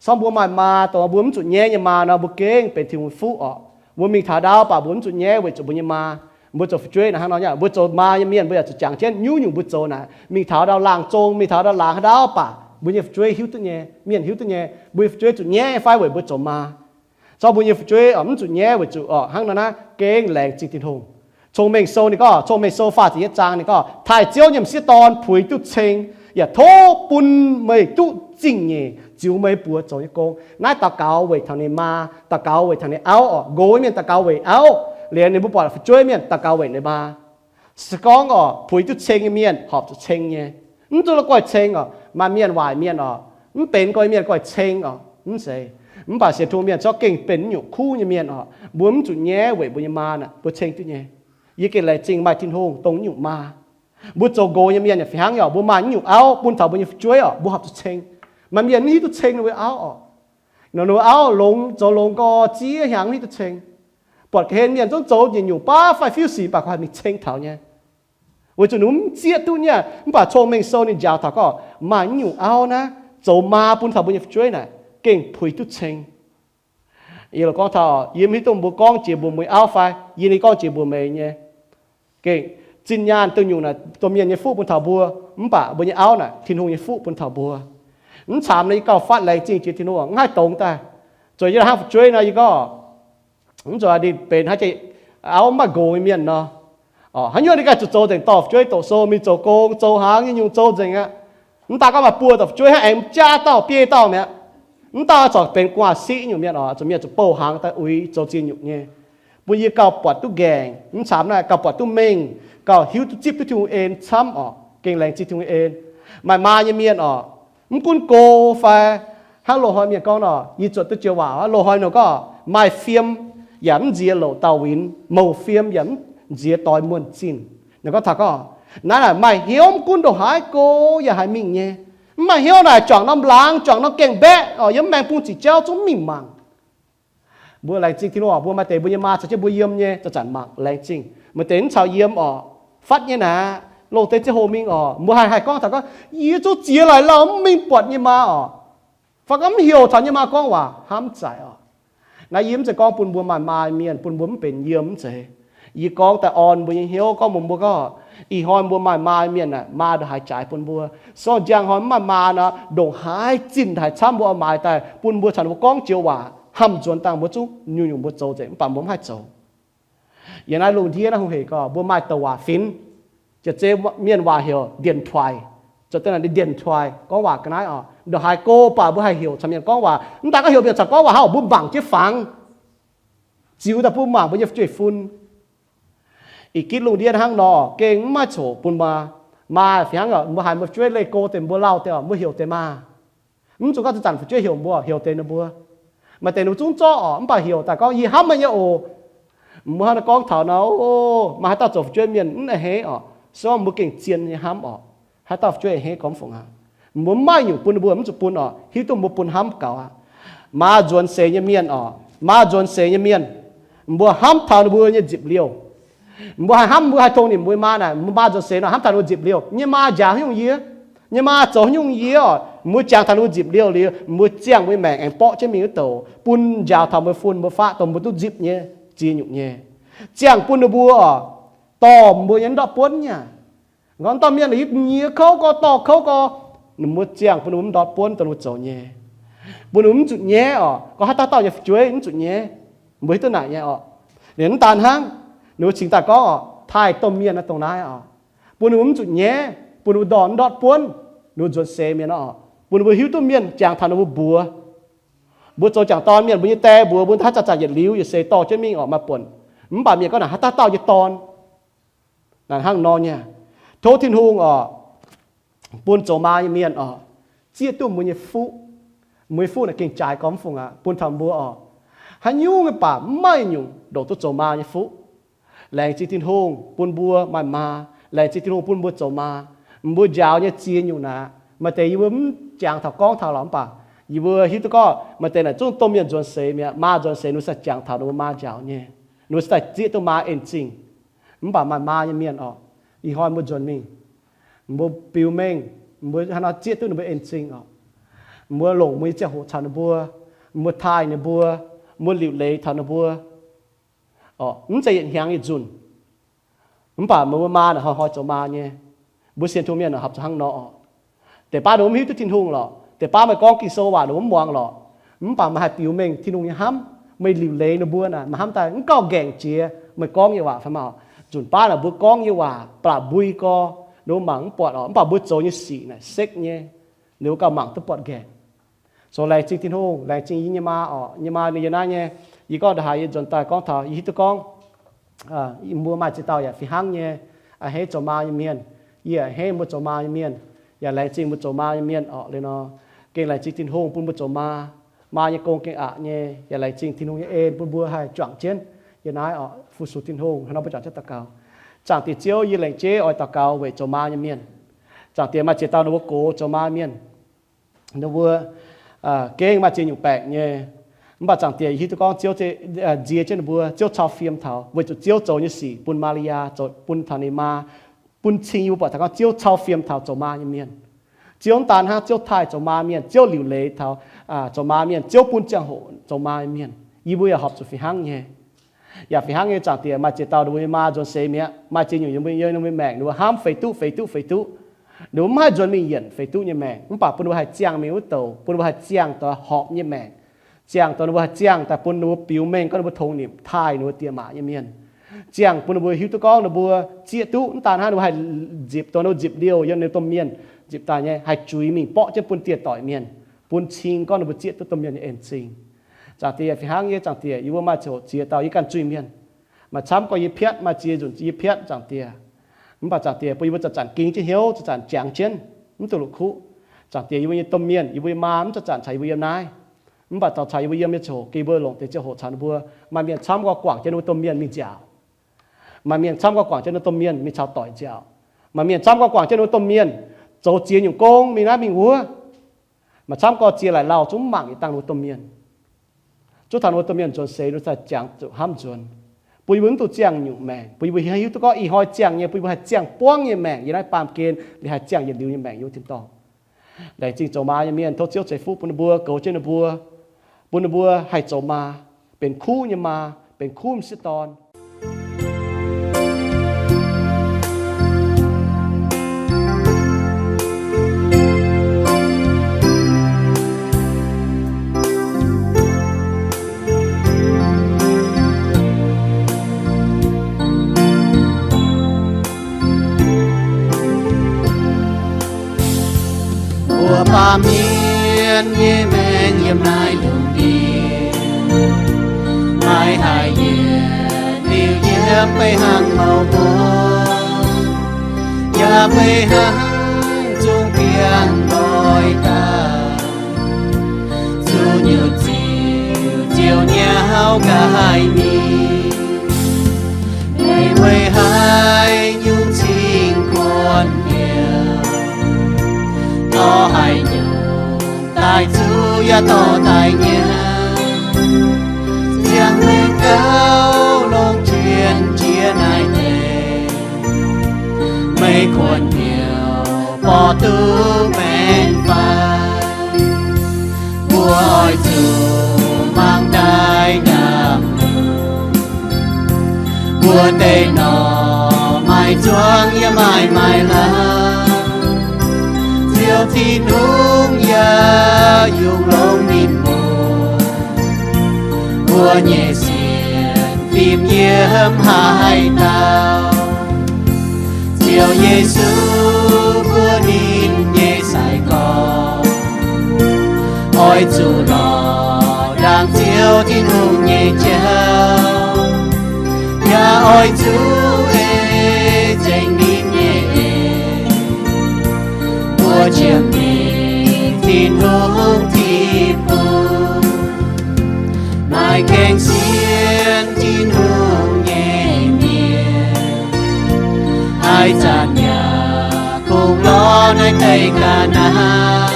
Corc mbuo maaih maa dongh mbuo mv zuqc nyaiv nyei maa nor, mbuo gengh benx Tin-Hungh nyei fuqv oc. Mbuo mingh taux ndau baac mbuo mv zuqc nyaiv weic zuqc mbuo nyei maa. Mbuo zoux fu'jueiv naaic hnangv nor nyei, mbuo zoux maa nyei mienh mbuo yaac zuqc jangx jienv nyungc-nyungc mbuo zoux naaic. Mingh taux ndau laangz zong, mingh taux ndau laangz haaix ndau baac mbuo nyei fu'jueiv hiuv duqv nyei, mienh hiuv duqv nyei, mbuo nyei fu'jueiv zuqc nyaiv fai weic mbuo zoux maa. Corc mbuo nyei fu'jueiv oc mv zuqc nyaiv weic zuqc oc hnangv nor naaiv gengh laengz zingh Tin-Hungh. Cong-Mengh Sou ninh gorngv, Cong-Mengh Sou faah ziepc yietv zaang ninh gorngv, taaih Ziouv nyei m'sieqv dorn puix duqv ceng, yaac tov bun meih duqv zingh nyeic ziux meih buoz zoux nyei gong. Naaiv daux gaux weic taux ninh maa, daux gaux weic taux ninh auv oc. Nqox mienh daux gaux weic auv, liuz ninh mbuo buatc fu'jueiv mienh daux gaux weic ninh maa. Se gorngv oc, puix duqv ceng nyei mienh horpc zuqc ceng nyei. Mv duqv la'guaih ceng oc. Maaih mienh waaic mienh oc, mv benx gorx mienh guaih ceng oc, mv zeiz. Mv baac sienx Tin-Hungh mienh corc gengh benx nyungc kuv nyei mienh oc. Mbuo mv zuqc nyaiv weic mbuo nyei maa naaic, mbuo ceng duqv nyei. Yie gengh laengz zingh maaih Tin-Hungh dongh nyungc maa. Mbuo zoux nqox nyei mienh yaac fih hnangv oc, mbuo maaih nyungc auv bun taux mbuo nyei fu'jueiv oc, mbuo horpc zuqc ceng. Maaih mienh mv hiuv duqv ceng ninh mbuo auv oc. Ninh mbuo auv longx, zoux longx gorx ziex hnyangx mv hiuv duqv ceng. Buatc ga'hlen mienh zungv zoux nyungc-nyungc baav fai fiuv sic baac koi mingh ceng taux nyei. Weic zuqc ninh mv zieqv duqv nyei. Mv baac Cong-Mengh Sou ninh njaaux taux gorngv maaih nyungc auv naaiv zoux maa bun taux mbuo nyei fu'jueiv naaic gengh puix duqv ceng. Yie gorngv taux, yie mv hiuv duqv mbuo gorngv jiex mbuox meih auv fai yie ninh gorngv jiex mbuox meih nyei. Gengh zinh nyaanh dongh nyungc naaic domh mienh nyei fuqv bun taux mbuo, mv baac mbuo nyei auv naaic Tin-Hungh nyei fuqv bun taux mbuo. Mv caamx nor yie gauh fatv laengz zingh jiex Tin-Hungh hnangv haaix dongz daaih. Zuqc yie hnangv fu'jueiv nor yie gorngv, mv zuqc ninh benx hnangv jiex auv mv maaih nqox nyei mienh nor. Haaix nyungc ninh ganh zuqc zoux nzengc, dorh fu'jueiv doqc sou, mingh zoux gong, zoux hnaangx nyei nyungc zoux nzengc aqv. Mv daan gorngv maaih buo dauh fu'jueiv hnangv aengx jaa dauh biei dauh mi'aqv. Mv daan corc benx gu'nguaaz-siqv nyungc mienh oc, zuqc mienh zuqc bouh hnaangx daaih uix zoux ziex nyungc nyei. Bun yie gauh buatc duqv nqaengc, mv caamx naaic gauh buatc duqv mengh, gauh hiuv duqv zipv duqv Tin-Hungh en camv oc. Gengh laengz zingh Tin-Hungh en. Maaih maa nyei mienh oc, mv gunv go fai hnangv loz-hnoi mienh gorngv nor, yie zuotc duqv joux waac, loz-hnoi nor gorngv maaih fiem, yaac mv nziex louc dauh winx, mouc fiem yaac mv nziex doix muonh zinh. Ninh gorngv taux gorngv, naaiv naaic maaih hnyouv mv gunv ndongc haaix go yaac haih mingh nyei. Mv maaih hnyouv naaic juangc norm laangz, juangc norm gaengh mbaeqv oc, yiem maengx bung ziqc jauv zungv mingh mangc. Mbuo laengz zingh Tin-Hungh oc, mbuo maaih deix mbuo nyei maa caux jienv mbuo yiem nyei, zanc-zanc mangc laengz zingh. Maaih deix mv caux yiem oc, fatv nyei naaic, loz-deix ziangh hoc mingh oc, mbuo haih haih gorngv taux gorngv, yie zungv ziex laaic lauh mv mingh buatc nyei maa oc. Fai gorngv mv heuc taux nyei maa gorngv waac hnamv zaic oc. Naaiv yie mv zeiz gorngv bun mbuo maaih maa mienh bun mbuo mv benx yiem, mv zeiz. Yie gorngv daaih orn mbuo nyei hnyouv, gorngv mbuox mbuo gorngv, ih hnoi mbuo maaih maa mienh naaic, maa ndongc haaix jaaix bun mbuo. Sorng njang hnoi mv maaih maa nor, ndongc haaix zinh haaix camv mbuo oix maaiz daaih bun mbuo caux ninh mbuo gorngv joux waac, hnamv nzuonx dangh mbuo zungv nyungc-nyungc mbuo zoux nzengc, mv baac mbuo mv haih zoux. Yiem naaiv lungh ndiev naaiv hungh heic gorngv mbuo maaih douc waac finx, jiex zei mienh waac heuc điện thoại. Zoux deix naaic điện thoại gorngv waac ga'naaiv oc. Ndongc haaix go baac mbuo haih heuc caux mienh gorngv waac. Mv daaih gorngv heuc mienh caux gorngv waac hnangv, mbuo mangc jienv fangx, ziux daaih bun mangc mbuo nyei fu'jueiv-fun. Ih gitv lungh ndiev hnangv nor, gengh mv maaih coc bun maa. Maa fih hnangv oc, mbuo haiz mbuo fu'jueiv leih go deix, mbuo lauh deix oc, mbuo heuc deix maa. Mv zuqc gorngv zanc-zanc fu'jueiv heuc mbuo, heuc deix ninh mbuo. Maaih deix ninh mbuo zungv zorqv oc, mv baac heuc daaih gorngv, yie hnamv meih nyei oc. Mbuo hnangv naaiv gorngv taux nor, o, maaih haaix dauh zoux fu'jueiv mienh mv a'hneiv oc, se gorngv mbuo gengh zien nyei hnamv oc. Haaix dauh fu'jueiv a'hneiv gorngv fungc aqv, mbuo mv maaih nyungc bun ninh mbuo, mv zuqc bun oc, hiuv duqv mbuo bun hnamv gaux aqv. Maa nzuonx seix nyei mienh oc, maa nzuonx seix nyei mienh, mbuo hnamv taux ninh mbuo nyei nzipc liouh. Mbuo haih hnamv, mbuo haih tong nimc mbuo maa naaic, mbuo maa nzuonx seix nor hnamv taux ninh mbuo nzipc liouh. Nyei maa njaaux haaix nyungc yie? Nyei maa zoux haaix nyungc yie oc? Mbuo jangx taux ninh mbuo nzipc liouh liuz, mbuo ziangh mbuo nyei maengc aengx borqv jienv mingh wuov douc, bun njaaux taux mbuo fun mbuo faqv dongh mbuo duqv nzipc nyei, ziex nyungc nyei. Ziangh bun ninh mbuo oc, dorh mbuo nyei ndortv buonv nyei. Gorngv dauh mienh yie nyie kouv gorx, dorh kouv gorx, ninh mbuo ziangh bun ninh mbuo mv ndortv buonv dongh ninh mbuo zoux nyei. Bun ninh mbuo mv zuqc nyaiv oc. Gorngv haaix dauh dauh nyei fu'jueiv mv zuqc nyaiv. Mbuo hiuv duqv naaic nyei oc. Liuz mv daan hnangv, ninh mbuo cingx daaih gorngv oc, taaih domh mienh naaiv dongh naaiv oc, bun ninh mbuo mv zuqc nyaiv, bun ninh mbuo ndorh ndortv buonv, ninh mbuo nzuonx seix mienh oc, bun ninh mbuo hiuv duqv mienh jangx taux ninh mbuo mbuox. Mbuo zoux jangc dorn mienh, mbuo nyei die mbuox mbuo, haaix zanc-zanc yietc liuz yietc seix dorh jienv mingh oc, maaih buonc. Mv baac mienh gorngv naaic haaix dauh dauh nyei dorn. Naaic hnangv nor nyei. Tov Tin-Hungh oc, bun zoux maa nyei mienh oc, zieqv duqv mbuo nyei fuqv. Mbuo nyei fuqv naaic gengh jaaix gormx fungc aqv bun taux mbuo oc. Haaix nyungc nyei baac mv maaih nyungc ndongc duqv zoux maa nyei fuqv. Laengz zingh Tin-Hungh bun mbuo maaih maa. Laengz zingh Tin-Hungh bun mbuo zoux maa. Mbuo njaaux nyei ziex nyungc naaic, maaih deix yie mbuo mv jangx taux gorngv taux lorqc, mv baac yie mbuo hiuv duqv gorngv maaih deix naaic zungv domh mienh nzuonx seix mi'aqv. Maa nzuonx seix ninh mbuo se jangx taux ninh mbuo maa njaaux nyei, ninh mbuo se daaih zieqv duqv maa en zingh. Mv baac maaih maa nyei mienh oc, ih hnoi mbuo nzuonx mingh, mbuo biux mengh, mbuo haaix nor zieqv duqv ninh mbuo en zingh oc. Mbuo longc mbuo nyei ziangh hoc caux ninh mbuo, mbuo taaih ninh mbuo, mbuo liuc leiz taux ninh mbuo oc. Mv zeiz yietc hnyangx yietc nzunc. Mv baac mbuo maa naaic hnoi-hnoi zoux maa nyei. Mbuo sienx Tin-Hungh mienh naaic horpc zuqc hnangv nor oc. Deix baav ninh mbuo mv hiuv duqv Tin-Hungh lorqc, deix baav meih gorngv Ging-Sou waac ninh mbuo mv muangx lorqc. Mv baac meih haih biux mengh Tin-Hungh nyei hnamv, meih liuc leiz ninh mbuo naaic, meih hnamv daaih mv gauh nqaengc jiex meih gorngv nyei waac fai maah. Nzunc baav naaic mbuo gorngv nyei waac baac mbui gorx, ninh mbuo mangc mv buatc oc. Mv baac mbuo zoux nyei sic naaic sekv nyei, ninh mbuo gauh mangc duqv buatc nqaengc. Zoux laengz zingh Tin-Hungh, laengz zingh yie nyei maa oc. Yie nyei maa ninh yiem naaiv nyei. Yie gorngv ndongc haaix yie nzuonx daaih gorngv taux yie hiuv duqv gorngv mbuo maaih ziex dauh yaac fih hnangv nyei, a'hneiv zoux maa nyei mienh. Yie a'hneiv mbuo zoux maa nyei mienh, yaac laengz zingh mbuo zoux maa nyei mienh oc. Liuz nor, gengh laengz zingh Tin-Hungh bun mbuo zoux maa. Maa nyei gong gengh aqc nyei, yaac laengz zingh Tin-Hungh nyei en bun mbuo haih juangc jienv yiem naaiv oc. Fu-sux Tin-Hungh. Hnangv nor mbuo juangc jienv daux gaux. Zaangc Diex Ziouv, yie laengz jeiv oix daux gaux weic zoux maa nyei mienh. Zaangc Diex, maaih ziex dauh ninh mbuo gox zoux maa mienh, ninh mbuo gengh maaih ziex nyungc baengc nyei. Mv baac Zaangc Diex, yie hiuv duqv gorngv Ziouv nzie jienv ninh mbuo, Ziouv cau fiem taux, weic zuqc Ziouv zoux nyei sic bun Maa^li^yaa, zoux bun taux ninh maa, bun cing yie mbuo buatc taux gorngv Ziouv cau fiem taux zoux maa nyei mienh. Ziouv mv daan hnangv Ziouv taaih zoux maa mienh, Ziouv liuc leiz taux zoux maa mienh, Ziouv bun ziangh hoc zoux maa mienh. Yie mbuo yaac horpc zuqc fih hnangv nyei. Yaac fih hnangv nyei, Zaangc Diex, maaih ziex dauh ninh mbuo nyei maa nzuonx seix mi'aqv. Maaih ziex nyungc yiem ninh mbuo nyei maengc, ninh mbuo hnamv feix duqv, feix duqv, feix duqv. Ninh mbuo mv haih nzuonx mingh yienc feix duqv nyei maengc, mv baac bun ninh mbuo haih ziangh mingh wuov douc, bun ninh mbuo haih ziangh daaih horpc nyei maengc, ziangh daaih ninh mbuo haih ziangh daaih bun ninh mbuo biux mengh gorngv ninh mbuo tongx nimc taaih ninh mbuo die maac nyei mienh. Ziangh bun ninh mbuo hiuv duqv gorngv ninh mbuo zieqv duqv mv daan hnangv, ninh mbuo haih nzipc dongh ninh mbuo nzipc liouh yiem ninh domh mienh nzipc daaih nyei, haih juix mingh borqv jienv bun dieh doic mienh, bun cing gorngv ninh mbuo zieqv duqv domh mienh nyei en-zingh. Zaangc Diex, fih hnangv nyei, Zaangc Diex, yie mbuo maaih ziouc ziex dauh yie ganh zuiz-mienh. Maaih camv gorx yie piatv, maaih ziex nzunc yie piatv, Zaangc Diex. Mv baac Zaangc Diex bun yie mbuo zanc-zanc ging jienv hnyouv, zanc-zanc jangx jienv, mv duqv la'kuqv. Zaangc Diex, yie mbuo nyei domh mienh, yie mbuo nyei maa mv zanc-zanc caux yie mbuo yiem naaiv. Mv baac daux caux yie mbuo yiem nyei ziangh hoc, geh mbuo longc deix ziangh hoc caux ninh mbuo, maaih mienh camv gorx guangc jienv ninh mbuo domh mienh mingh nziaauc. Maaih mienh camv gorx guangc jienv ninh mbuo domh mienh mingh caux doic nziaauc. Maaih mienh camv gorx guangc jienv ninh mbuo domh mienh zoux ziex nyungc gong mingh naaiv mingh wuov. Maaih camv gorx ziex laaic lauh zungv mangc yietc dangh ninh mbuo domh mienh. Zungv taux ninh mbuo domh mienh nzuonx seix, ninh mbuo daaih jangx zuqc hnamv nzuonx, bun yie mbuo mv dungx ziangh nyungc maengc, bun yie mbuo hiuv duqv gorngv ih hnoi ziangh nyei, bun yie mbuo haih ziangh buangv nyei maengc yie naaiv baamh gen, liuz haih ziangh yietc liuz nyei maengc yiem tin-dorngh. Laengz zingh zoux maa nyei mienh, tov Ziouv ceix fuqv bun ninh mbuo, goux jienv ninh mbuo, bun ninh mbuo haih zoux maa, benx kuv nyei maa, benx kuv m'sieqv dorn. Mbuo baamh mienh nyei maengc yiem naaiv lungh ndiev, maiv haih yietc liuz yiem, beiv hnangv mouc mbuo, yaac beiv hnangv zungv biangh nqoi daaih, zuqc nyutc ziouc ziouc nyauv nqa'haav mingh. Meih weic haaix nyungc cingx guonc hnyouv, dorh haaix nyungc daaih zuqc yaac dorh daaih nyauv, ziangh meih gauh longc jienv jiex naaiv deix. Meih guonc hnyouv borqv duqv maengc fai? Mbuo oix zuqc mangc daaih ndaamv-lunx. Mbuo deix norm maaih zuangx yaac maaih maaih lauh, Ziouv Tin-Hungh yaac yungz longx ninh mbuo. Mbuo nyei sienx fim yiem haaix dauh, Ziouv Yesu mbuo ninh nyei sai-gorx, oix zuqc lorz ndaangc Ziouv Tin-Hungh nyei jauv, yaac oix zuqc ei nzengc ninh nyei eix. Mbuo qiemx mingh Tin-Hungh ti bung, maaih gaengh sienx Tin-Hungh nyei mienh, haaix zanc yaac kungx lorz naaiv deix ga'naaiv.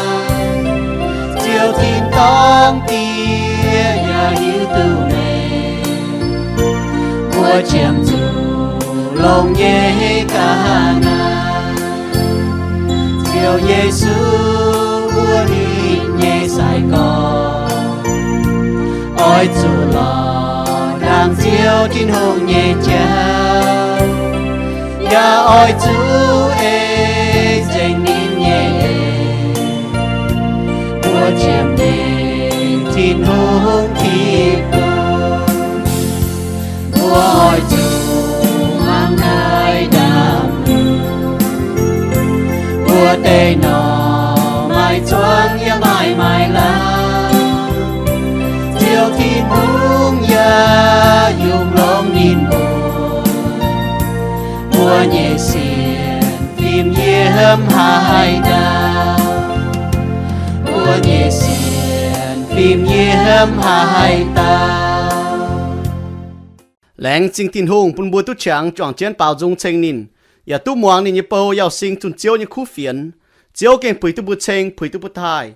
Ziouv tin-dorngh Diex yaac hiuv duqv meih, mbuo qiemx zuqc longx nyei ga'naaiv. Ziouv Yesu mbuo ninh nyei sai-gorx, oix zuqc lorz ndaangc Ziouv Tin-Hungh nyei jauv, yaac oix zuqc ei nzengc ninh nyei eix. Mbuo qiemx mingh Tin-Hungh ti bung, mbuo oix zuqc mangc naaiv ndaamv-lunx. Mbuo deix norm maaih zuangx yaac maaih maaih lauh, Ziouv Tin-Hungh yaac yungz longx ninh mbuo. Mbuo nyei sienx fim yiem haaix dauh, mbuo nyei sienx fim yiem haaix dauh. Laengz zingh Tin-Hungh bun mbuo duqv qangx juangc jienv baaux nzung ceng ninh, yaac duqv muangx ninh nyei bou Yauz Sing zunh Ziouv nyei kuv fienx. Ziouv gengh puix duqv mbuo ceng, puix duqv mbuo taaih.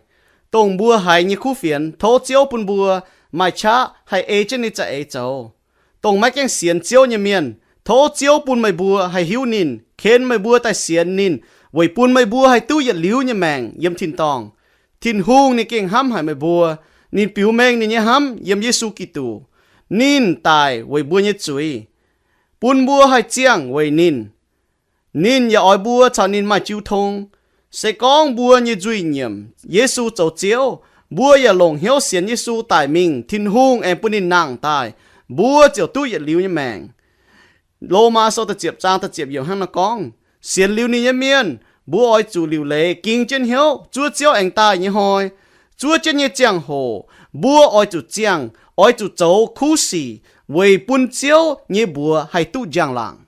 Dongh mbuo haiz nyei kuv fienx, tov Ziouv bun mbuo maaih qaqv haih ei jienv ninh za'eix zoux. Dongh maiv gaengh sienx Ziouv nyei mienh, tov Ziouv bun meih mbuo haih hiuv ninh, ken meih mbuo daaih sienx ninh, weic bun meih mbuo haih duqv yietc liuz nyei maengc yiem tin-dorngh. Tin-Hungh ninh gengh hnamv haic meih mbuo. Ninh biux mengh ninh nyei hnamv yiem Yesu Giduc. Ninh daic weic mbuo nyei zuiz, bun mbuo haih ziangh weic ninh. Ninh yaac oix mbuo caux ninh maaih jiu tong. Se gorngv mbuo nyei nzuih nyiemc Yesu zoux Ziouv, mbuo yaac longc hnyouv sienx Yesu daic mingh, Tin-Hungh aengx bun ninh nangh daaih, mbuo ziouc duqv yietc liuz nyei maengc. Lomaa Sou da'ziepc zaang da'ziepc yiemc hnangv naaiv gorngv, sienx liuz ninh nyei mienh, mbuo oix zuqc liuc leiz ging jienv hnyouv zuov Ziouv aengx daaih nyei hnoi. Zuov jienv nyei ziangh hoc, mbuo oix zuqc ziangh, oix zuqc zoux kuv sic weic bun Ziouv nyei mbuox haih duqv njang-laangc.